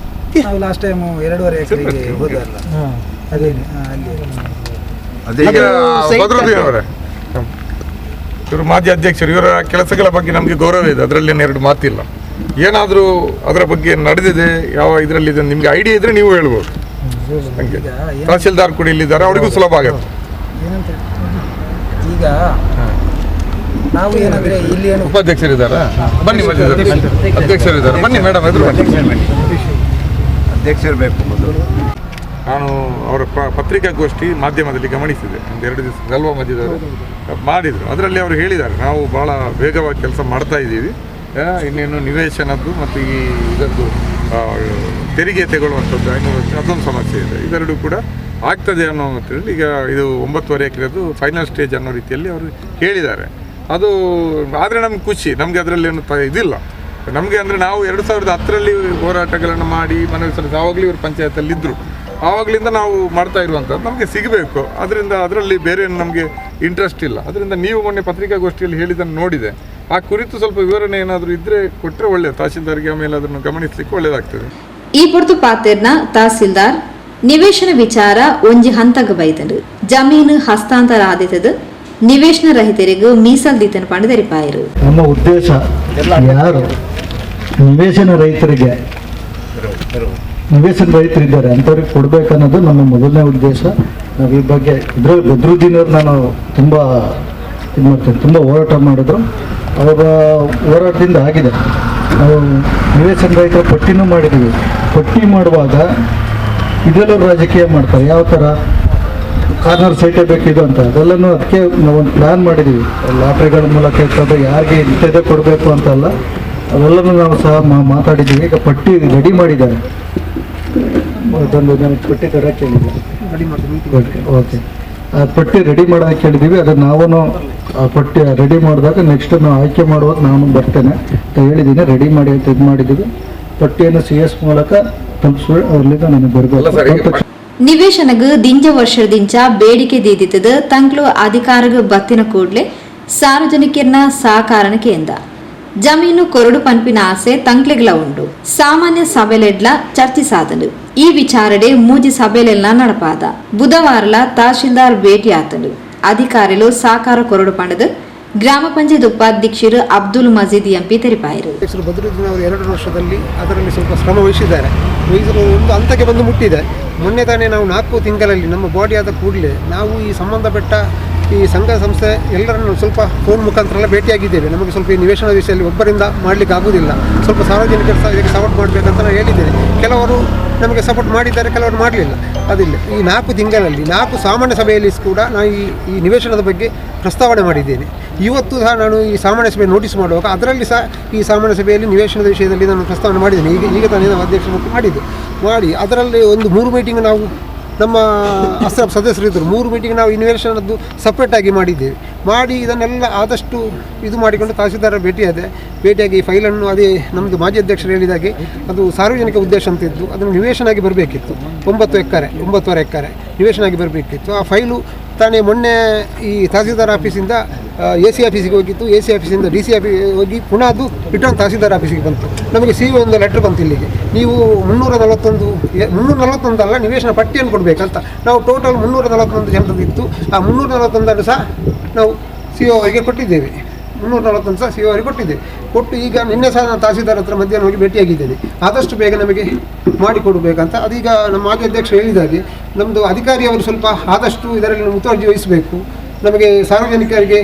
O: ನಾವು ಲಾಸ್ಟ್ ಟೈಮ್ 2.5 ಎಕರೆಗೆ ಹೋದಲ್ಲ, ಅದೇ ಅಲ್ಲಿ.
N: ಈಗ ಬದ್ರುದ್ದೀನ್ ಅವರೇ, ಇವರು ಮಾಜಿ ಅಧ್ಯಕ್ಷರು, ಇವರ ಕೆಲಸಗಳ ಬಗ್ಗೆ ನಮಗೆ ಗೌರವ ಇದೆ, ಅದರಲ್ಲಿ ಎರಡು ಮಾತಿಲ್ಲ. ಏನಾದರೂ ಅದರ ಬಗ್ಗೆ ನಡೆದಿದೆ, ಯಾವ ಇದರಲ್ಲಿದೆ ನಿಮಗೆ ಐಡಿಯಾ ಇದ್ರೆ ನೀವು ಹೇಳ್ಬೋದು. ಹಂಗೆ ತಹಸೀಲ್ದಾರ್ ಕೂಡ ಇಲ್ಲಿದ್ದಾರೆ, ಅವರಿಗೂ ಸುಲಭ ಆಗುತ್ತೆ.
O: ಏನಂತ ಈಗ ನಾವು ಏನಂದ್ರೆ ಇಲ್ಲಿ ಏನು
N: ಉಪಾಧ್ಯಕ್ಷರಿದ್ದಾರಾ? ಬನ್ನಿ, ಅಧ್ಯಕ್ಷರಿದ್ದಾರೆ, ಬನ್ನಿ ಮೇಡಮ್, ಎದುರು ಬನ್ನಿ.
R: ಅಧ್ಯಕ್ಷರು ಬೇಕು ಮೊದಲು.
N: ನಾನು ಅವರ ಪತ್ರಿಕಾಗೋಷ್ಠಿ ಮಾಧ್ಯಮದಲ್ಲಿ ಗಮನಿಸಿದೆ, ಒಂದು 2 ದಿವಸ ಗಲ್ವಾ ಮಧ್ಯದವರು ಮಾಡಿದರು. ಅದರಲ್ಲಿ ಅವರು ಹೇಳಿದ್ದಾರೆ, ನಾವು ಭಾಳ ವೇಗವಾಗಿ ಕೆಲಸ ಮಾಡ್ತಾ ಇದ್ದೀವಿ, ಇನ್ನೇನು ನಿವೇಶನದ್ದು ಮತ್ತು ಈ ಇದರದ್ದು ತೆರಿಗೆ ತಗೊಳ್ಳುವಂಥದ್ದು ಅದೊಂದು ಸಮಸ್ಯೆ ಇದೆ, ಇದೆರಡೂ ಕೂಡ ಆಗ್ತದೆ ಅನ್ನೋ ಮಟ್ಟದಲ್ಲಿ ಈಗ ಇದು 9.5 ಎಕರೆದು ಫೈನಲ್ ಸ್ಟೇಜ್ ಅನ್ನೋ ರೀತಿಯಲ್ಲಿ ಅವರು ಹೇಳಿದ್ದಾರೆ. ಅದು ಆದರೆ ನಮ್ಗೆ ಖುಷಿ, ನಮಗೆ ಅದರಲ್ಲಿ ಏನು ಇದಿಲ್ಲ. ನಮಗೆ ಅಂದರೆ ನಾವು 2010ರಲ್ಲಿ ಹೋರಾಟಗಳನ್ನು ಮಾಡಿ ಮನವಿ ಸಲ್ಲಿಸಿ, ಆವಾಗಲೂ ಇವರು ಪಂಚಾಯತಲ್ಲಿದ್ದರು, ಆವಾಗಲಿಂದ ನಾವು ಮಾಡ್ತಾ ಇರುವಂಥದ್ದು ನಮಗೆ ಸಿಗಬೇಕು. ಅದರಿಂದ ಅದರಲ್ಲಿ ಬೇರೆ ನಮಗೆ ಇಂಟ್ರೆಸ್ಟ್ ಇಲ್ಲ. ಅದರಿಂದ ನೀವು ಮೊನ್ನೆ ಪತ್ರಿಕಾಗೋಷ್ಠಿಯಲ್ಲಿ ಹೇಳಿದ್ದನ್ನು ನೋಡಿದೆ, ಆ ಕುರಿತು ಸ್ವಲ್ಪ ವಿವರಣೆ ಏನಾದರೂ ಇದ್ದರೆ ಕೊಟ್ಟರೆ ಒಳ್ಳೆಯದು, ತಹಸೀಲ್ದಾರ್ಗೆ ಆಮೇಲೆ ಅದನ್ನು ಗಮನಿಸಲಿಕ್ಕೆ ಒಳ್ಳೆಯದಾಗ್ತದೆ.
F: ಈ ಪೊರ್ತು ಪಾತೆರ್ನ ತಹಸೀಲ್ದಾರ್ ನಿವೇಶನ ವಿಚಾರ ಒಂಜಿ ಹಂತಗ ಬೈತಂಡು ಜಮೀನು ಹಸ್ತಾಂತರ ಆದಿತದು ನಿವೇಶನ ರಹಿತರಿಗೂ ಮೀಸಲು ದೀತನ ಪಂಡು ತೆರಿಪಾಯರು.
P: ನಮ್ಮ ಉದ್ದೇಶ ಯಾರು ನಿವೇಶನ ರೈತರಿಗೆ, ನಿವೇಶನ ರೈತರಿದ್ದಾರೆ ಅಂಥವ್ರಿಗೆ ಕೊಡಬೇಕನ್ನೋದು ನಮ್ಮ ಮೊದಲನೇ ಉದ್ದೇಶ. ನಾವು ಈ ಬಗ್ಗೆ ಇದ್ರ ಬದ್ರುದ್ದೀನ್ ಅವ್ರು ನಾನು ತುಂಬ ಇದು ಮಾಡ್ತೇನೆ, ತುಂಬ ಹೋರಾಟ ಮಾಡಿದ್ರು, ಅವರ ಹೋರಾಟದಿಂದ ಆಗಿದೆ. ನಾವು ನಿವೇಶನ ರೈತರ ಪಟ್ಟಿನೂ ಮಾಡಿದ್ದೀವಿ. ಪಟ್ಟಿ ಮಾಡುವಾಗ ಇದೆಲ್ಲರೂ ರಾಜಕೀಯ ಮಾಡ್ತಾರೆ, ಯಾವ ಥರ ಕಾರ್ನರ್ ಸೈಟೇ ಬೇಕಿದು ಅಂತ ಅದೆಲ್ಲನೂ. ಅದಕ್ಕೆ ನಾವೊಂದು ಪ್ಲ್ಯಾನ್ ಮಾಡಿದ್ದೀವಿ, ಲಾಟ್ರಿಗಳ ಮೂಲಕ ಇರ್ತದೆ, ಯಾರಿಗೆ ಇಂಥದ್ದೇ ಕೊಡಬೇಕು ಅಂತಲ್ಲ, ಅವೆಲ್ಲನೂ ನಾವು ಸಹ ಮಾತಾಡಿದ್ದೀವಿ. ಈಗ ಪಟ್ಟಿ ರೆಡಿ ಮಾಡಿದ್ದಾರೆ, ಅದೊಂದು ನಮಗೆ ಪಟ್ಟಿ ತರೋಕ್ಕೆ ಹೇಳಿದ್ದೀವಿ. ಓಕೆ ಓಕೆ, ಆ ಪಟ್ಟಿ ರೆಡಿ ಮಾಡೋದಕ್ಕೆ ಹೇಳಿದ್ದೀವಿ. ಅದನ್ನು ನಾವು ಆ ಪಟ್ಟಿ ರೆಡಿ ಮಾಡಿದಾಗ ನೆಕ್ಸ್ಟ್ ನಾವು ಆಯ್ಕೆ ಮಾಡುವಾಗ ನಾನು ಬರ್ತೇನೆ ಅಂತ ಹೇಳಿದ್ದೀನಿ. ರೆಡಿ ಮಾಡಿ ಅಂತ ಇದು ಮಾಡಿದ್ದೀವಿ. ಪಟ್ಟಿಯನ್ನು ಸಿ ಎಸ್ ಮೂಲಕ ತಲುಪಿಸಿ ಅವರಿಂದ ನನಗೆ ಬರಬೇಕು.
F: ನಿವೇಶನಗ್ ದಿಂಜ ವರ್ಷದಿಂಚ ಬೇಡಿಕೆ ದೀದಿತ್ತದ ತಂಕ್ಲು ಅಧಿಕಾರಗ ಬತ್ತಿನ ಕೂಡ್ಲೆ ಸಾರ್ವಜನಿಕರ್ನ ಸಹಕಾರನ ಕೇಂದ್ರ ಜಮೀನು ಕೊರಡು ಪನ್ಪಿನ ಆಸೆ ತಂಕ್ಲೆಗಳ ಉಂಡು. ಸಾಮಾನ್ಯ ಸಭೆಲೆಡ್ಲ ಚರ್ಚಿಸಾದನು. ಈ ವಿಚಾರಡೆ ಮೂಜಿ ಸಭೆಲೆಲ್ಲ ನಡಪಾದ ಬುಧವಾರಲ ತಹಶೀಲ್ದಾರ್ ಭೇಟಿ ಆತನು. ಅಧಿಕಾರಿಗಳು ಸಹಕಾರ ಕೊರಡು ಪಂಡದು ಗ್ರಾಮ ಪಂಚಾಯತ್ ಉಪಾಧ್ಯಕ್ಷರು ಅಬ್ದುಲ್ ಮಜೀದ್ ಎಂಪಿ ತೆರಿಪಾಯರು.
S: ಬದ್ರುದ್ದೀನ್ ಅವರು 2 ವರ್ಷದಲ್ಲಿ ಅದರಲ್ಲಿ ಸ್ವಲ್ಪ ಶ್ರಮ ವಹಿಸಿದ್ದಾರೆ. ವಹಿಸಲು ಒಂದು ಹಂತಕ್ಕೆ ಬಂದು ಮುಟ್ಟಿದೆ. ಮೊನ್ನೆ ತಾನೇ ನಾವು 4 ತಿಂಗಳಲ್ಲಿ ನಮ್ಮ ಬಾಡಿ ಆದ ಕೂಡಲೇ ನಾವು ಈ ಸಂಬಂಧಪಟ್ಟ ಈ ಸಂಘ ಸಂಸ್ಥೆ ಎಲ್ಲರನ್ನು ಸ್ವಲ್ಪ ಫೋನ್ ಮುಖಾಂತರ ಎಲ್ಲ ಭೇಟಿಯಾಗಿದ್ದೇವೆ. ನಮಗೆ ಸ್ವಲ್ಪ ಈ ನಿವೇಶನ ವಿಷಯದಲ್ಲಿ ಒಬ್ಬರಿಂದ ಮಾಡಲಿಕ್ಕೆ ಆಗುವುದಿಲ್ಲ, ಸ್ವಲ್ಪ ಸಾರ್ವಜನಿಕರು ಸಹ ಇದಕ್ಕೆ ಸಪೋರ್ಟ್ ಮಾಡಬೇಕಂತ ನಾನು ಹೇಳಿದ್ದೇನೆ. ಕೆಲವರು ನಮಗೆ ಸಪೋರ್ಟ್ ಮಾಡಿದ್ದಾರೆ, ಕೆಲವರು ಮಾಡಲಿಲ್ಲ. ಅದಿಲ್ಲ, ಈ 4 ತಿಂಗಳಲ್ಲಿ 4 ಸಾಮಾನ್ಯ ಸಭೆಯಲ್ಲಿ ಕೂಡ ನಾನು ಈ ನಿವೇಶನದ ಬಗ್ಗೆ ಪ್ರಸ್ತಾವನೆ ಮಾಡಿದ್ದೇನೆ. ಇವತ್ತು ಸಹ ನಾನು ಈ ಸಾಮಾನ್ಯ ಸಭೆ ನೋಟಿಸ್ ಮಾಡುವಾಗ ಅದರಲ್ಲಿ ಸಹ ಈ ಸಾಮಾನ್ಯ ಸಭೆಯಲ್ಲಿ ನಿವೇಶನದ ವಿಷಯದಲ್ಲಿ ನಾನು ಪ್ರಸ್ತಾವನೆ ಮಾಡಿದ್ದೇನೆ. ಈಗ ಈಗ ತಾನೇ ನಾವು ಅಧ್ಯಕ್ಷ ಮಾಡಿದ್ದು ಮಾಡಿ ಅದರಲ್ಲಿ ಒಂದು 3 ಮೀಟಿಂಗ್ ನಾವು ನಮ್ಮ ಅಸ್ತ್ರ ಸದಸ್ಯರಿದ್ದರು, 3 ಮೀಟಿಂಗ್ ನಾವು ಈ ನಿವೇಶನದ್ದು ಸಪ್ರೇಟಾಗಿ ಮಾಡಿದ್ದೇವೆ. ಮಾಡಿ ಇದನ್ನೆಲ್ಲ ಆದಷ್ಟು ಇದು ಮಾಡಿಕೊಂಡು ತಹಸೀಲ್ದಾರ ಭೇಟಿಯಾದೆ. ಭೇಟಿಯಾಗಿ ಈ ಫೈಲನ್ನು ಅದೇ ನಮ್ಮದು ಮಾಜಿ ಅಧ್ಯಕ್ಷರು ಹೇಳಿದಾಗೆ ಅದು ಸಾರ್ವಜನಿಕ ಉದ್ದೇಶ ಅಂತಿದ್ದು ಅದನ್ನು ನಿವೇಶನಾಗಿ ಬರಬೇಕಿತ್ತು. 9 ಎಕರೆ 9.5 ಎಕರೆ ನಿವೇಶನಾಗಿ ಬರಬೇಕಿತ್ತು. ಆ ಫೈಲು ತಾನೇ ಮೊನ್ನೆ ಈ ತಹಸೀಲ್ದಾರ್ ಆಫೀಸಿಂದ ಎ ಸಿ ಆಫೀಸಿಗೆ ಹೋಗಿತ್ತು. ಎ ಸಿ ಆಫೀಸಿಂದ ಡಿ ಸಿ ಆಫೀಸಿಗೆ ಹೋಗಿ ಪುನಃ ಅದು ರಿಟರ್ನ್ ತಹಸೀಲ್ದಾರ್ ಆಫೀಸಿಗೆ ಬಂತು. ನಮಗೆ ಸಿ ಒಂದು ಲೆಟ್ರ್ ಬಂತು ಇಲ್ಲಿಗೆ, ನೀವು 341 ಅಲ್ಲ ನಿವೇಶನ ಪಟ್ಟಿಯನ್ನು ಕೊಡಬೇಕಂತ. ನಾವು ಟೋಟಲ್ 341 ಜನರದ್ದು ಇತ್ತು. ಆ 341 ಸಹ ನಾವು C O ಅವರಿಗೆ ಕೊಟ್ಟಿದ್ದೇವೆ. 341 ಸಹ ಸಿ ಒ ಅವರಿಗೆ ಕೊಟ್ಟಿದ್ದೇವೆ. ಕೊಟ್ಟು ಈಗ ನಿನ್ನೆ ಸಹ ನಾನು ತಹಸೀಲ್ದಾರ್ ಹತ್ರ ಮಧ್ಯಾಹ್ನ ಹೋಗಿ ಭೇಟಿಯಾಗಿದ್ದೇನೆ. ಆದಷ್ಟು ಬೇಗ ನಮಗೆ ಮಾಡಿಕೊಡಬೇಕಂತ. ಅದೀಗ ನಮ್ಮ ಮಾಜಿ ಅಧ್ಯಕ್ಷರು ಹೇಳಿದಾಗೆ ನಮ್ಮದು ಅಧಿಕಾರಿಯವರು ಸ್ವಲ್ಪ ಆದಷ್ಟು ಇದರಲ್ಲಿ ಮುತುವರ್ಜಿ ವಹಿಸಬೇಕು. ನಮಗೆ ಸಾರ್ವಜನಿಕರಿಗೆ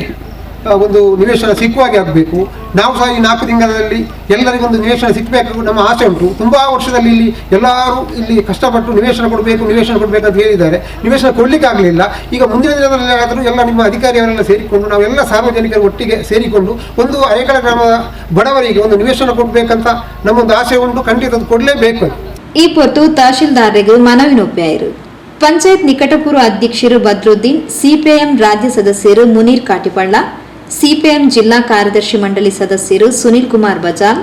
S: ಒಂದು ನಿವೇಶನ ಸಿಕ್ಕುವಾಗೆ ಆಗಬೇಕು. ನಾವು ಸಹ ಈ 4 ತಿಂಗಳಲ್ಲಿ ಎಲ್ಲರಿಗೊಂದು ನಿವೇಶನ ಸಿಕ್ಕಬೇಕು ನಮ್ಮ ಆಸೆ ಉಂಟು. ತುಂಬ ವರ್ಷದಲ್ಲಿ ಇಲ್ಲಿ ಎಲ್ಲರೂ ಇಲ್ಲಿ ಕಷ್ಟಪಟ್ಟು ನಿವೇಶನ ಕೊಡಬೇಕು ನಿವೇಶನ ಕೊಡಬೇಕು ಅಂತ ಹೇಳಿದ್ದಾರೆ. ನಿವೇಶನ ಕೊಡಲಿಕ್ಕಾಗಲಿಲ್ಲ. ಈಗ ಮುಂದಿನ ದಿನದಲ್ಲಿ ಆದರೂ ಎಲ್ಲ ನಿಮ್ಮ ಅಧಿಕಾರಿಯವರೆಲ್ಲ ಸೇರಿಕೊಂಡು ನಾವೆಲ್ಲ ಸಾರ್ವಜನಿಕರು ಒಟ್ಟಿಗೆ ಸೇರಿಕೊಂಡು ಒಂದು ಅರೇಕಳ ಗ್ರಾಮದ ಬಡವರಿಗೆ ಒಂದು ನಿವೇಶನ ಕೊಡಬೇಕಂತ ನಮ್ಮೊಂದು ಆಸೆ ಉಂಟು. ಖಂಡಿತ ಅದು ಕೊಡಲೇಬೇಕು.
F: ಈ ಪೊತ್ತು ತಹಶೀಲ್ದಾರರಿಗೆ ಮನವಿ ನೊಪ್ಪಾಯಿರು. ಪಂಚಾಯತ್ ನಿಕಟಪೂರ್ವ ಅಧ್ಯಕ್ಷರು ಬದ್ರುದ್ದೀನ್, ಸಿಪಿಐಎಂ ರಾಜ್ಯ ಸದಸ್ಯರು ಮುನೀರ್ ಕಾಟಿಪಳ್ಳ, ಸಿಪಿಐಎಂ ಜಿಲ್ಲಾ ಕಾರ್ಯದರ್ಶಿ ಮಂಡಳಿ ಸದಸ್ಯರು ಸುನೀಲ್ ಕುಮಾರ್ ಬಜಾಲ್,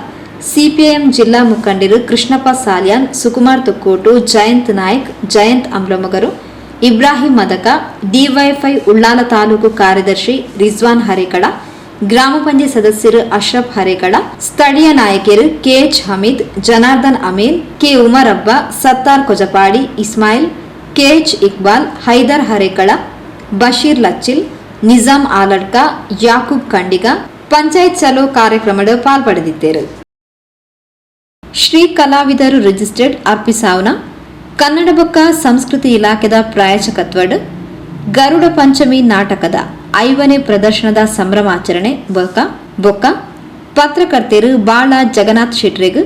F: ಸಿಪಿಐಎಂ ಜಿಲ್ಲಾ ಮುಖಂಡರು ಕೃಷ್ಣಪ್ಪ ಸಾಲ್ಯಾನ್, ಸುಕುಮಾರ್ ತುಕ್ಕೋಟು, ಜಯಂತ್ ನಾಯ್ಕ್, ಜಯಂತ್ ಅಂಬ್ಲಮೊಗರು, ಇಬ್ರಾಹಿಂ ಮದಕ, ಡಿವೈಎಫ್ಐ ಉಳ್ಳಾಲ ತಾಲೂಕು ಕಾರ್ಯದರ್ಶಿ ರಿಜ್ವಾನ್ ಹರೇಕಳ, ಗ್ರಾಮ ಪಂಚಾಯತ್ ಸದಸ್ಯರು ಅಶ್ರಫ್ ಹರೇಕಳ, ಸ್ಥಳೀಯ ನಾಯಕರು ಕೆಎಚ್ ಹಮೀದ್, ಜನಾರ್ದನ್ ಅಮೀನ್, ಕೆ ಉಮರಬ್ಬ, ಸತ್ತಾರ್ ಕೊಜಪಾಡಿ, ಇಸ್ಮಾಯಿಲ್, ಕೆಎಚ್ ಇಕ್ಬಾಲ್, ಹೈದರ್ ಹರೇಕಳ, ಬಶೀರ್ ಲಚ್ಚಿಲ್, ನಿಜಾಂ ಆಲಡ್ಕ, ಯಾಕೂಬ್ ಖಂಡಿಗ ಪಂಚಾಯತ್ ಚಲೋ ಕಾರ್ಯಕ್ರಮದ ಪಾಲ್ಪಡೆದಿದ್ದರು. ಶ್ರೀ ಕಲಾವಿದರು ರಿಜಿಸ್ಟರ್ಡ್ ಅರ್ಪಿಸಾವ್ನ ಕನ್ನಡ ಬೊಕ್ಕ ಸಂಸ್ಕೃತಿ ಇಲಾಖೆದ ಪ್ರಾಯೋಜಕತ್ವಡ್ ಗರುಡ ಪಂಚಮಿ ನಾಟಕದ 5ನೇ ಪ್ರದರ್ಶನದ ಸಂಭ್ರಮಾಚರಣೆ ಬೊಕ್ಕ ಪತ್ರಕರ್ತೆರು ಬಾಳ ಜಗನ್ನಾಥ್ ಶೆಟ್ರೆಗ್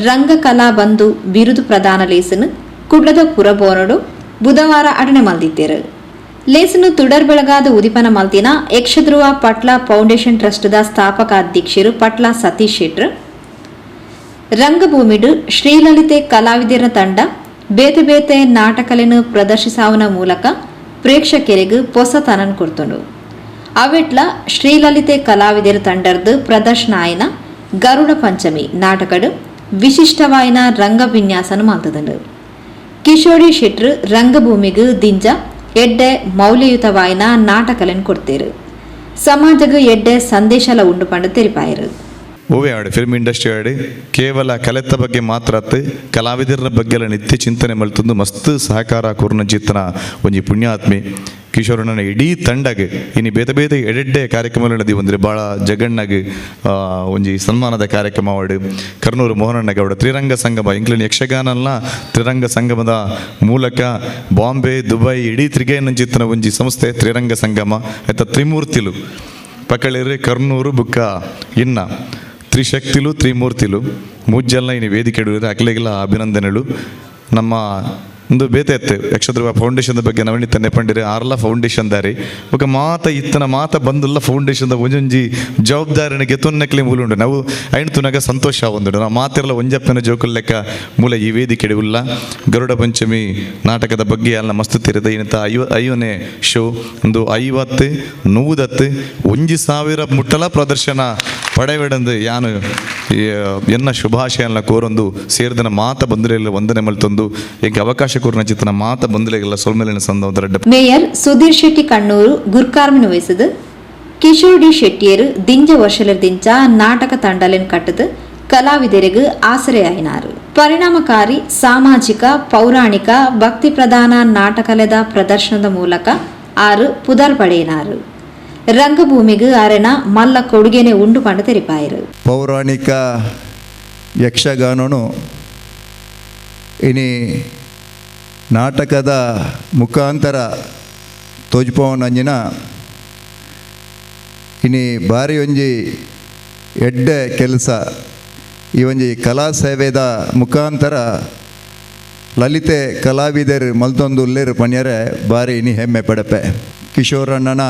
F: ರಂಗಕಲಾ ಬಂಧು ಬಿರುದು ಪ್ರದಾನ ಲೇಸನು ಕುಡ್ಲದ ಪುರಬೋನಡು ಬುಧವಾರ ಅಡನೆ ಮಲ್ದಿದ್ದೇರು. ಲೇಸನು ತುಡರ್ ಬೆಳಗಾದ ಉದಿಪನ ಮಲ್ತಿನ ಯಕ್ಷಧ್ರುವ ಪಟ್ಲ ಫೌಂಡೇಶನ್ ಟ್ರಸ್ಟ್ದ ಸ್ಥಾಪಕ ಅಧ್ಯಕ್ಷರು ಪಟ್ಲ ಸತೀಶ್ ಶೆಟ್ರ್, ರಂಗಭೂಮಿಡು ಶ್ರೀಲಲಿತೆ ಕಲಾವಿದರ ತಂಡ ಬೇತೆ ಬೇತೆ ನಾಟಕలను ಪ್ರದರ್ಶಿಸಾವನ ಮೂಲಕ ಪ್ರೇಕ್ಷಕರಿಗೆ ಹೊಸತನನ್ ಕೊಡ್ತುಂಡು. ಅವೆಟ್ಲ ಶ್ರೀಲಲಿತೆ ಕಲಾವಿದರ ತಂಡರ್ದು ಪ್ರದರ್ಶನ ಆಯ್ನ ಗರುಡ ಪಂಚಮಿ ನಾಟಕಡು ವಿಶಿಷ್ಟವಾಯಿನ ರಂಗವಿನ್ಯಾಸನ ಮಲ್ತದಂಡು. ಕಿಶೋರಿ ಶೆಟ್ರು ರಂಗಭೂಮಿಗೆ ದಿಂಜ ಎಡ್ಡೆ ಮೌಲ್ಯಯುತವಾಯಿನ ನಾಟಕలను ಕೊಡ್ತೇರು. ಸಮಾಜಕ್ಕೆ ಎಡ್ಡೆ ಸಂದೇಶಲ ಉಂಡು ಪಂಡು ತೆರಿಪಾಯರು.
T: ಓವೇ ಆಡಿ ಫಿಲ್ಮ್ ಇಂಡಸ್ಟ್ರಿ ಆಡಿ ಕೇವಲ ಕಲೆತ ಬಗ್ಗೆ ಮಾತ್ರ ಅತ್ತು ಕಲಾವಿದರ ಬಗ್ಗೆ ಎಲ್ಲ ನಿತ್ಯ ಚಿಂತನೆ ಮಲ್ತಂದು ಮಸ್ತ್ ಸಹಕಾರ ಕೂರ್ನ ಚಿತ್ತನ ಒಂಜಿ ಪುಣ್ಯಾತ್ಮಿ ಕಿಶೋರಣ್ಣನ ಇಡೀ ತಂಡಗೆ ಇನ್ನು ಬೇತೆ ಬೇತೆ ಎಡೆಡ್ಡೆ ಕಾರ್ಯಕ್ರಮಗಳು ಒಂದ್ರೆ ಭಾಳ ಜಗಣ್ಣಗೆ ಒಂಜಿ ಸನ್ಮಾನದ ಕಾರ್ಯಕ್ರಮ ಅವಡು ಕರ್ನೂರು ಮೋಹನಣ್ಣಗೌಡ ತ್ರಿರಂಗ ಸಂಗಮ ಇಂಗ್ಲೆಂಡ್ ಯಕ್ಷಗಾನಲ್ಲ ತ್ರಿರಂಗ ಸಂಗಮದ ಮೂಲಕ ಬಾಂಬೆ ದುಬೈ ಇಡೀ ತ್ರಿಗೇನಂಚಿತ್ತನ ಒಂಜಿ ಸಂಸ್ಥೆ ತ್ರಿರಂಗ ಸಂಗಮ ಆಯ್ತಾ ತ್ರಿಮೂರ್ತಿಲು ಪಕಳಿರಿ ಕರ್ನೂರು ಬುಕ್ಕ ಇನ್ನ ತ್ರಿಶಕ್ತಿಲು ತ್ರಿಮೂರ್ತಿಲು ಮೂಜೆಲ್ಲ ಇನ್ನು ವೇದಿಕೆ ಅಖಿಲೆಗೆಲ್ಲ ಅಭಿನಂದನೆಗಳು. ನಮ್ಮ ಒಂದು ಬೇತೆ ಇತ್ತು ಯಕ್ಷಧ್ರುವ ಫೌಂಡೇಶನ್ದ ಬಗ್ಗೆ ನವೀನ್ ನೆಪಂಡಿರಿ ಆರ್ಲ ಫೌಂಡೇಶನ್ ದಾರಿ ಬೊಕ ಮಾತ ಇತ್ತನ ಮಾತ ಬಂದುಲ್ಲ ಫೌಂಡೇಶನ್ದ ಒಂಜೊಂಜಿ ಜವಾಬ್ದಾರಿನ ಗೆತೊನ್ನಕ್ಲೆ ಮೂಲ ಉಂಡು ನಾವು ಐನ್ ತುನಗ ಸಂತೋಷ ಒಂದುಂಡು ನಾವು ಮಾತಿರಲ್ಲ ಒಂಜಪ್ಪನ ಜೋಕುಲ್ ಲೆಕ್ಕ ಮೂಲ ಈ ವೇದಿಕೆ ಉಲ್ಲ. ಗರುಡ ಪಂಚಮಿ ನಾಟಕದ ಬಗ್ಗೆ ಅಲ್ಲ ಮಸ್ತ್ ತಿರಿದ ಇನ್ನಿತ 50ನೇ ಶೋ ಒಂದು 50 100 1000 ಮುಟ್ಟಲ ಪ್ರದರ್ಶನ ಪಡೆವಿಡಂದು ಯಾನು ಎನ್ನ ಶುಭಾಶಯನ ಕೋರೊಂದು ಸೇರಿದನ ಮಾತ ಬಂದರೆಲ್ಲ ವಂದನೆ ಮಲ್ತೊಂದು ಎಂಕ್ ಅವಕಾಶ ಕೋರ್ನ ಚಿತ್ತನ ಮಾತ ಬಂದರೆಲ್ಲ ಸೊಲ್ಮೆಲಿನ ಸಂದ.
F: ಮೇಯರ್ ಸುಧೀರ್ ಶೆಟ್ಟಿ ಕಣ್ಣೂರು ಗುರ್ಕಾರ್ಮಿನ ವಹಿಸಿದ ಕಿಶೋರ್ ಡಿ ಶೆಟ್ಟಿಯರು ದಿಂಜ ವರ್ಷಲ ದಿಂಚ ನಾಟಕ ತಂಡಲೆನ್ ಕಟ್ಟದು ಕಲಾವಿದರಿಗೆ ಆಸರೆಯಾಯಿನಾರು. ಪರಿಣಾಮಕಾರಿ ಸಾಮಾಜಿಕ ಪೌರಾಣಿಕ ಭಕ್ತಿ ಪ್ರಧಾನ ನಾಟಕಲೆದ ಪ್ರದರ್ಶನದ ಮೂಲಕ ಆರು ಪುದರ್ ಪಡೆಯಿನಾರು. ರಂಗಭೂಮಿಗೆ ಅರೆನ ಮಲ್ಲ ಕೊಡುಗೆನೆ ಉಂಡು ಪಂಡ ತೆರಿಪಾಯರು.
U: ಪೌರಾಣಿಕ ಯಕ್ಷಗಾನನು ಇನಿ ನಾಟಕದ ಮುಖಾಂತರ ತೋಜ್ಪವನಂಜಿನ ಇನಿ ಭಾರಿ ಒಂಜಿ ಎಡ್ಡೆ ಕೆಲಸ ಈ ಒಂಜಿ ಕಲಾ ಸೇವೆದ ಮುಖಾಂತರ ಲಲಿತೆ ಕಲಾವಿದರು ಮಲ್ತೊಂದು ಉಲ್ಲೇರು ಪಣ್ಯರೆ ಭಾರಿ ಇನಿ ಹೆಮ್ಮೆ ಪಡಪೆ. ಕಿಶೋರಣ್ಣನ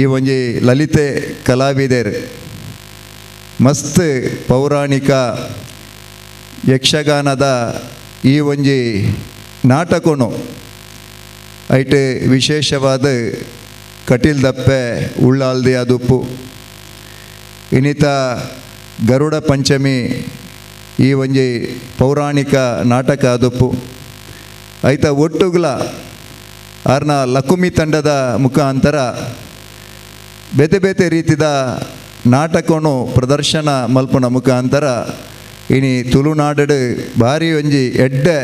U: ಈ ಒಂಜಿ ಲಲಿತೆ ಕಲಾವಿದರು ಮಸ್ತ್ ಪೌರಾಣಿಕ ಯಕ್ಷಗಾನದ ಈ ಒಂಜಿ ನಾಟಕನು ಐಟ್ ವಿಶೇಷವಾದ ಕಟೀಲ್ ದಪ್ಪೆ ಉಳ್ಳಾಲ್ದಿ ಅದುಪ್ಪು ಇನ್ನಿತ ಗರುಡ ಪಂಚಮಿ ಈ ಒಂಜಿ ಪೌರಾಣಿಕ ನಾಟಕ ಅದುಪ್ಪು ಐತ ಒಟ್ಟುಗ್ಲ ಆರ್ನ ಲಕುಮಿ ತಂಡದ ಮುಖಾಂತರ ಬೇತೆ ಬೇತೆ ರೀತಿದ ನಾಟಕನು ಪ್ರದರ್ಶನ ಮಲ್ಪನ ಮುಖಾಂತರ ಇನಿ ತುಳುನಾಡು ಭಾರಿ ಒಂಜಿ ಎಡ್ಡೆ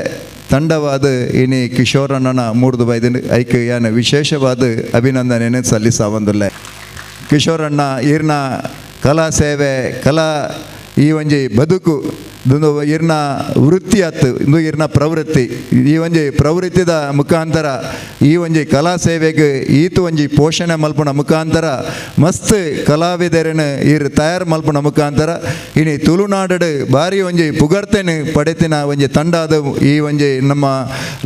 U: ತಂಡವಾದ ಇನಿ ಕಿಶೋರಣ್ಣನ ಮೂರ್ದು ಬೈದಿನ ಐಕ್ ಯಾನ್ ವಿಶೇಷವಾದ ಅಭಿನಂದನೆಯನ್ನು ಸಲ್ಲಿಸಾವಂದುಲ್ಲೆ. ಕಿಶೋರಣ್ಣ ಈರ್ನ ಕಲಾ ಸೇವೆ, ಕಲಾ ಈ ಒಂಜಿ ಬದುಕು ಇಂದು ಇರ್ನ ವೃತ್ತಿ ಆತು, ಇಂದು ಇರ್ನ ಪ್ರವೃತ್ತಿ. ಈ ಒಂಜಿ ಪ್ರವೃತ್ತಿದ ಮುಖಾಂತರ ಈ ಒಂಜಿ ಕಲಾ ಸೇವೆಗೆ ಈತು ಒಂಜಿ ಪೋಷಣೆ ಮಲ್ಪುನ ಮುಖಾಂತರ ಮಸ್ತ್ ಕಲಾವಿದರನ್ನು ಈರ್ ತಯಾರು ಮಲ್ಪುನ ಮುಖಾಂತರ ಇನಿ ತುಳುನಾಡು ಭಾರಿ ಒಂಜಿ ಪುಗರ್ತೆನು ಪಡೆತಿನ ಒಂಜಿ ತಂಡಾದ ಈ ಒಂಜಿ ನಮ್ಮ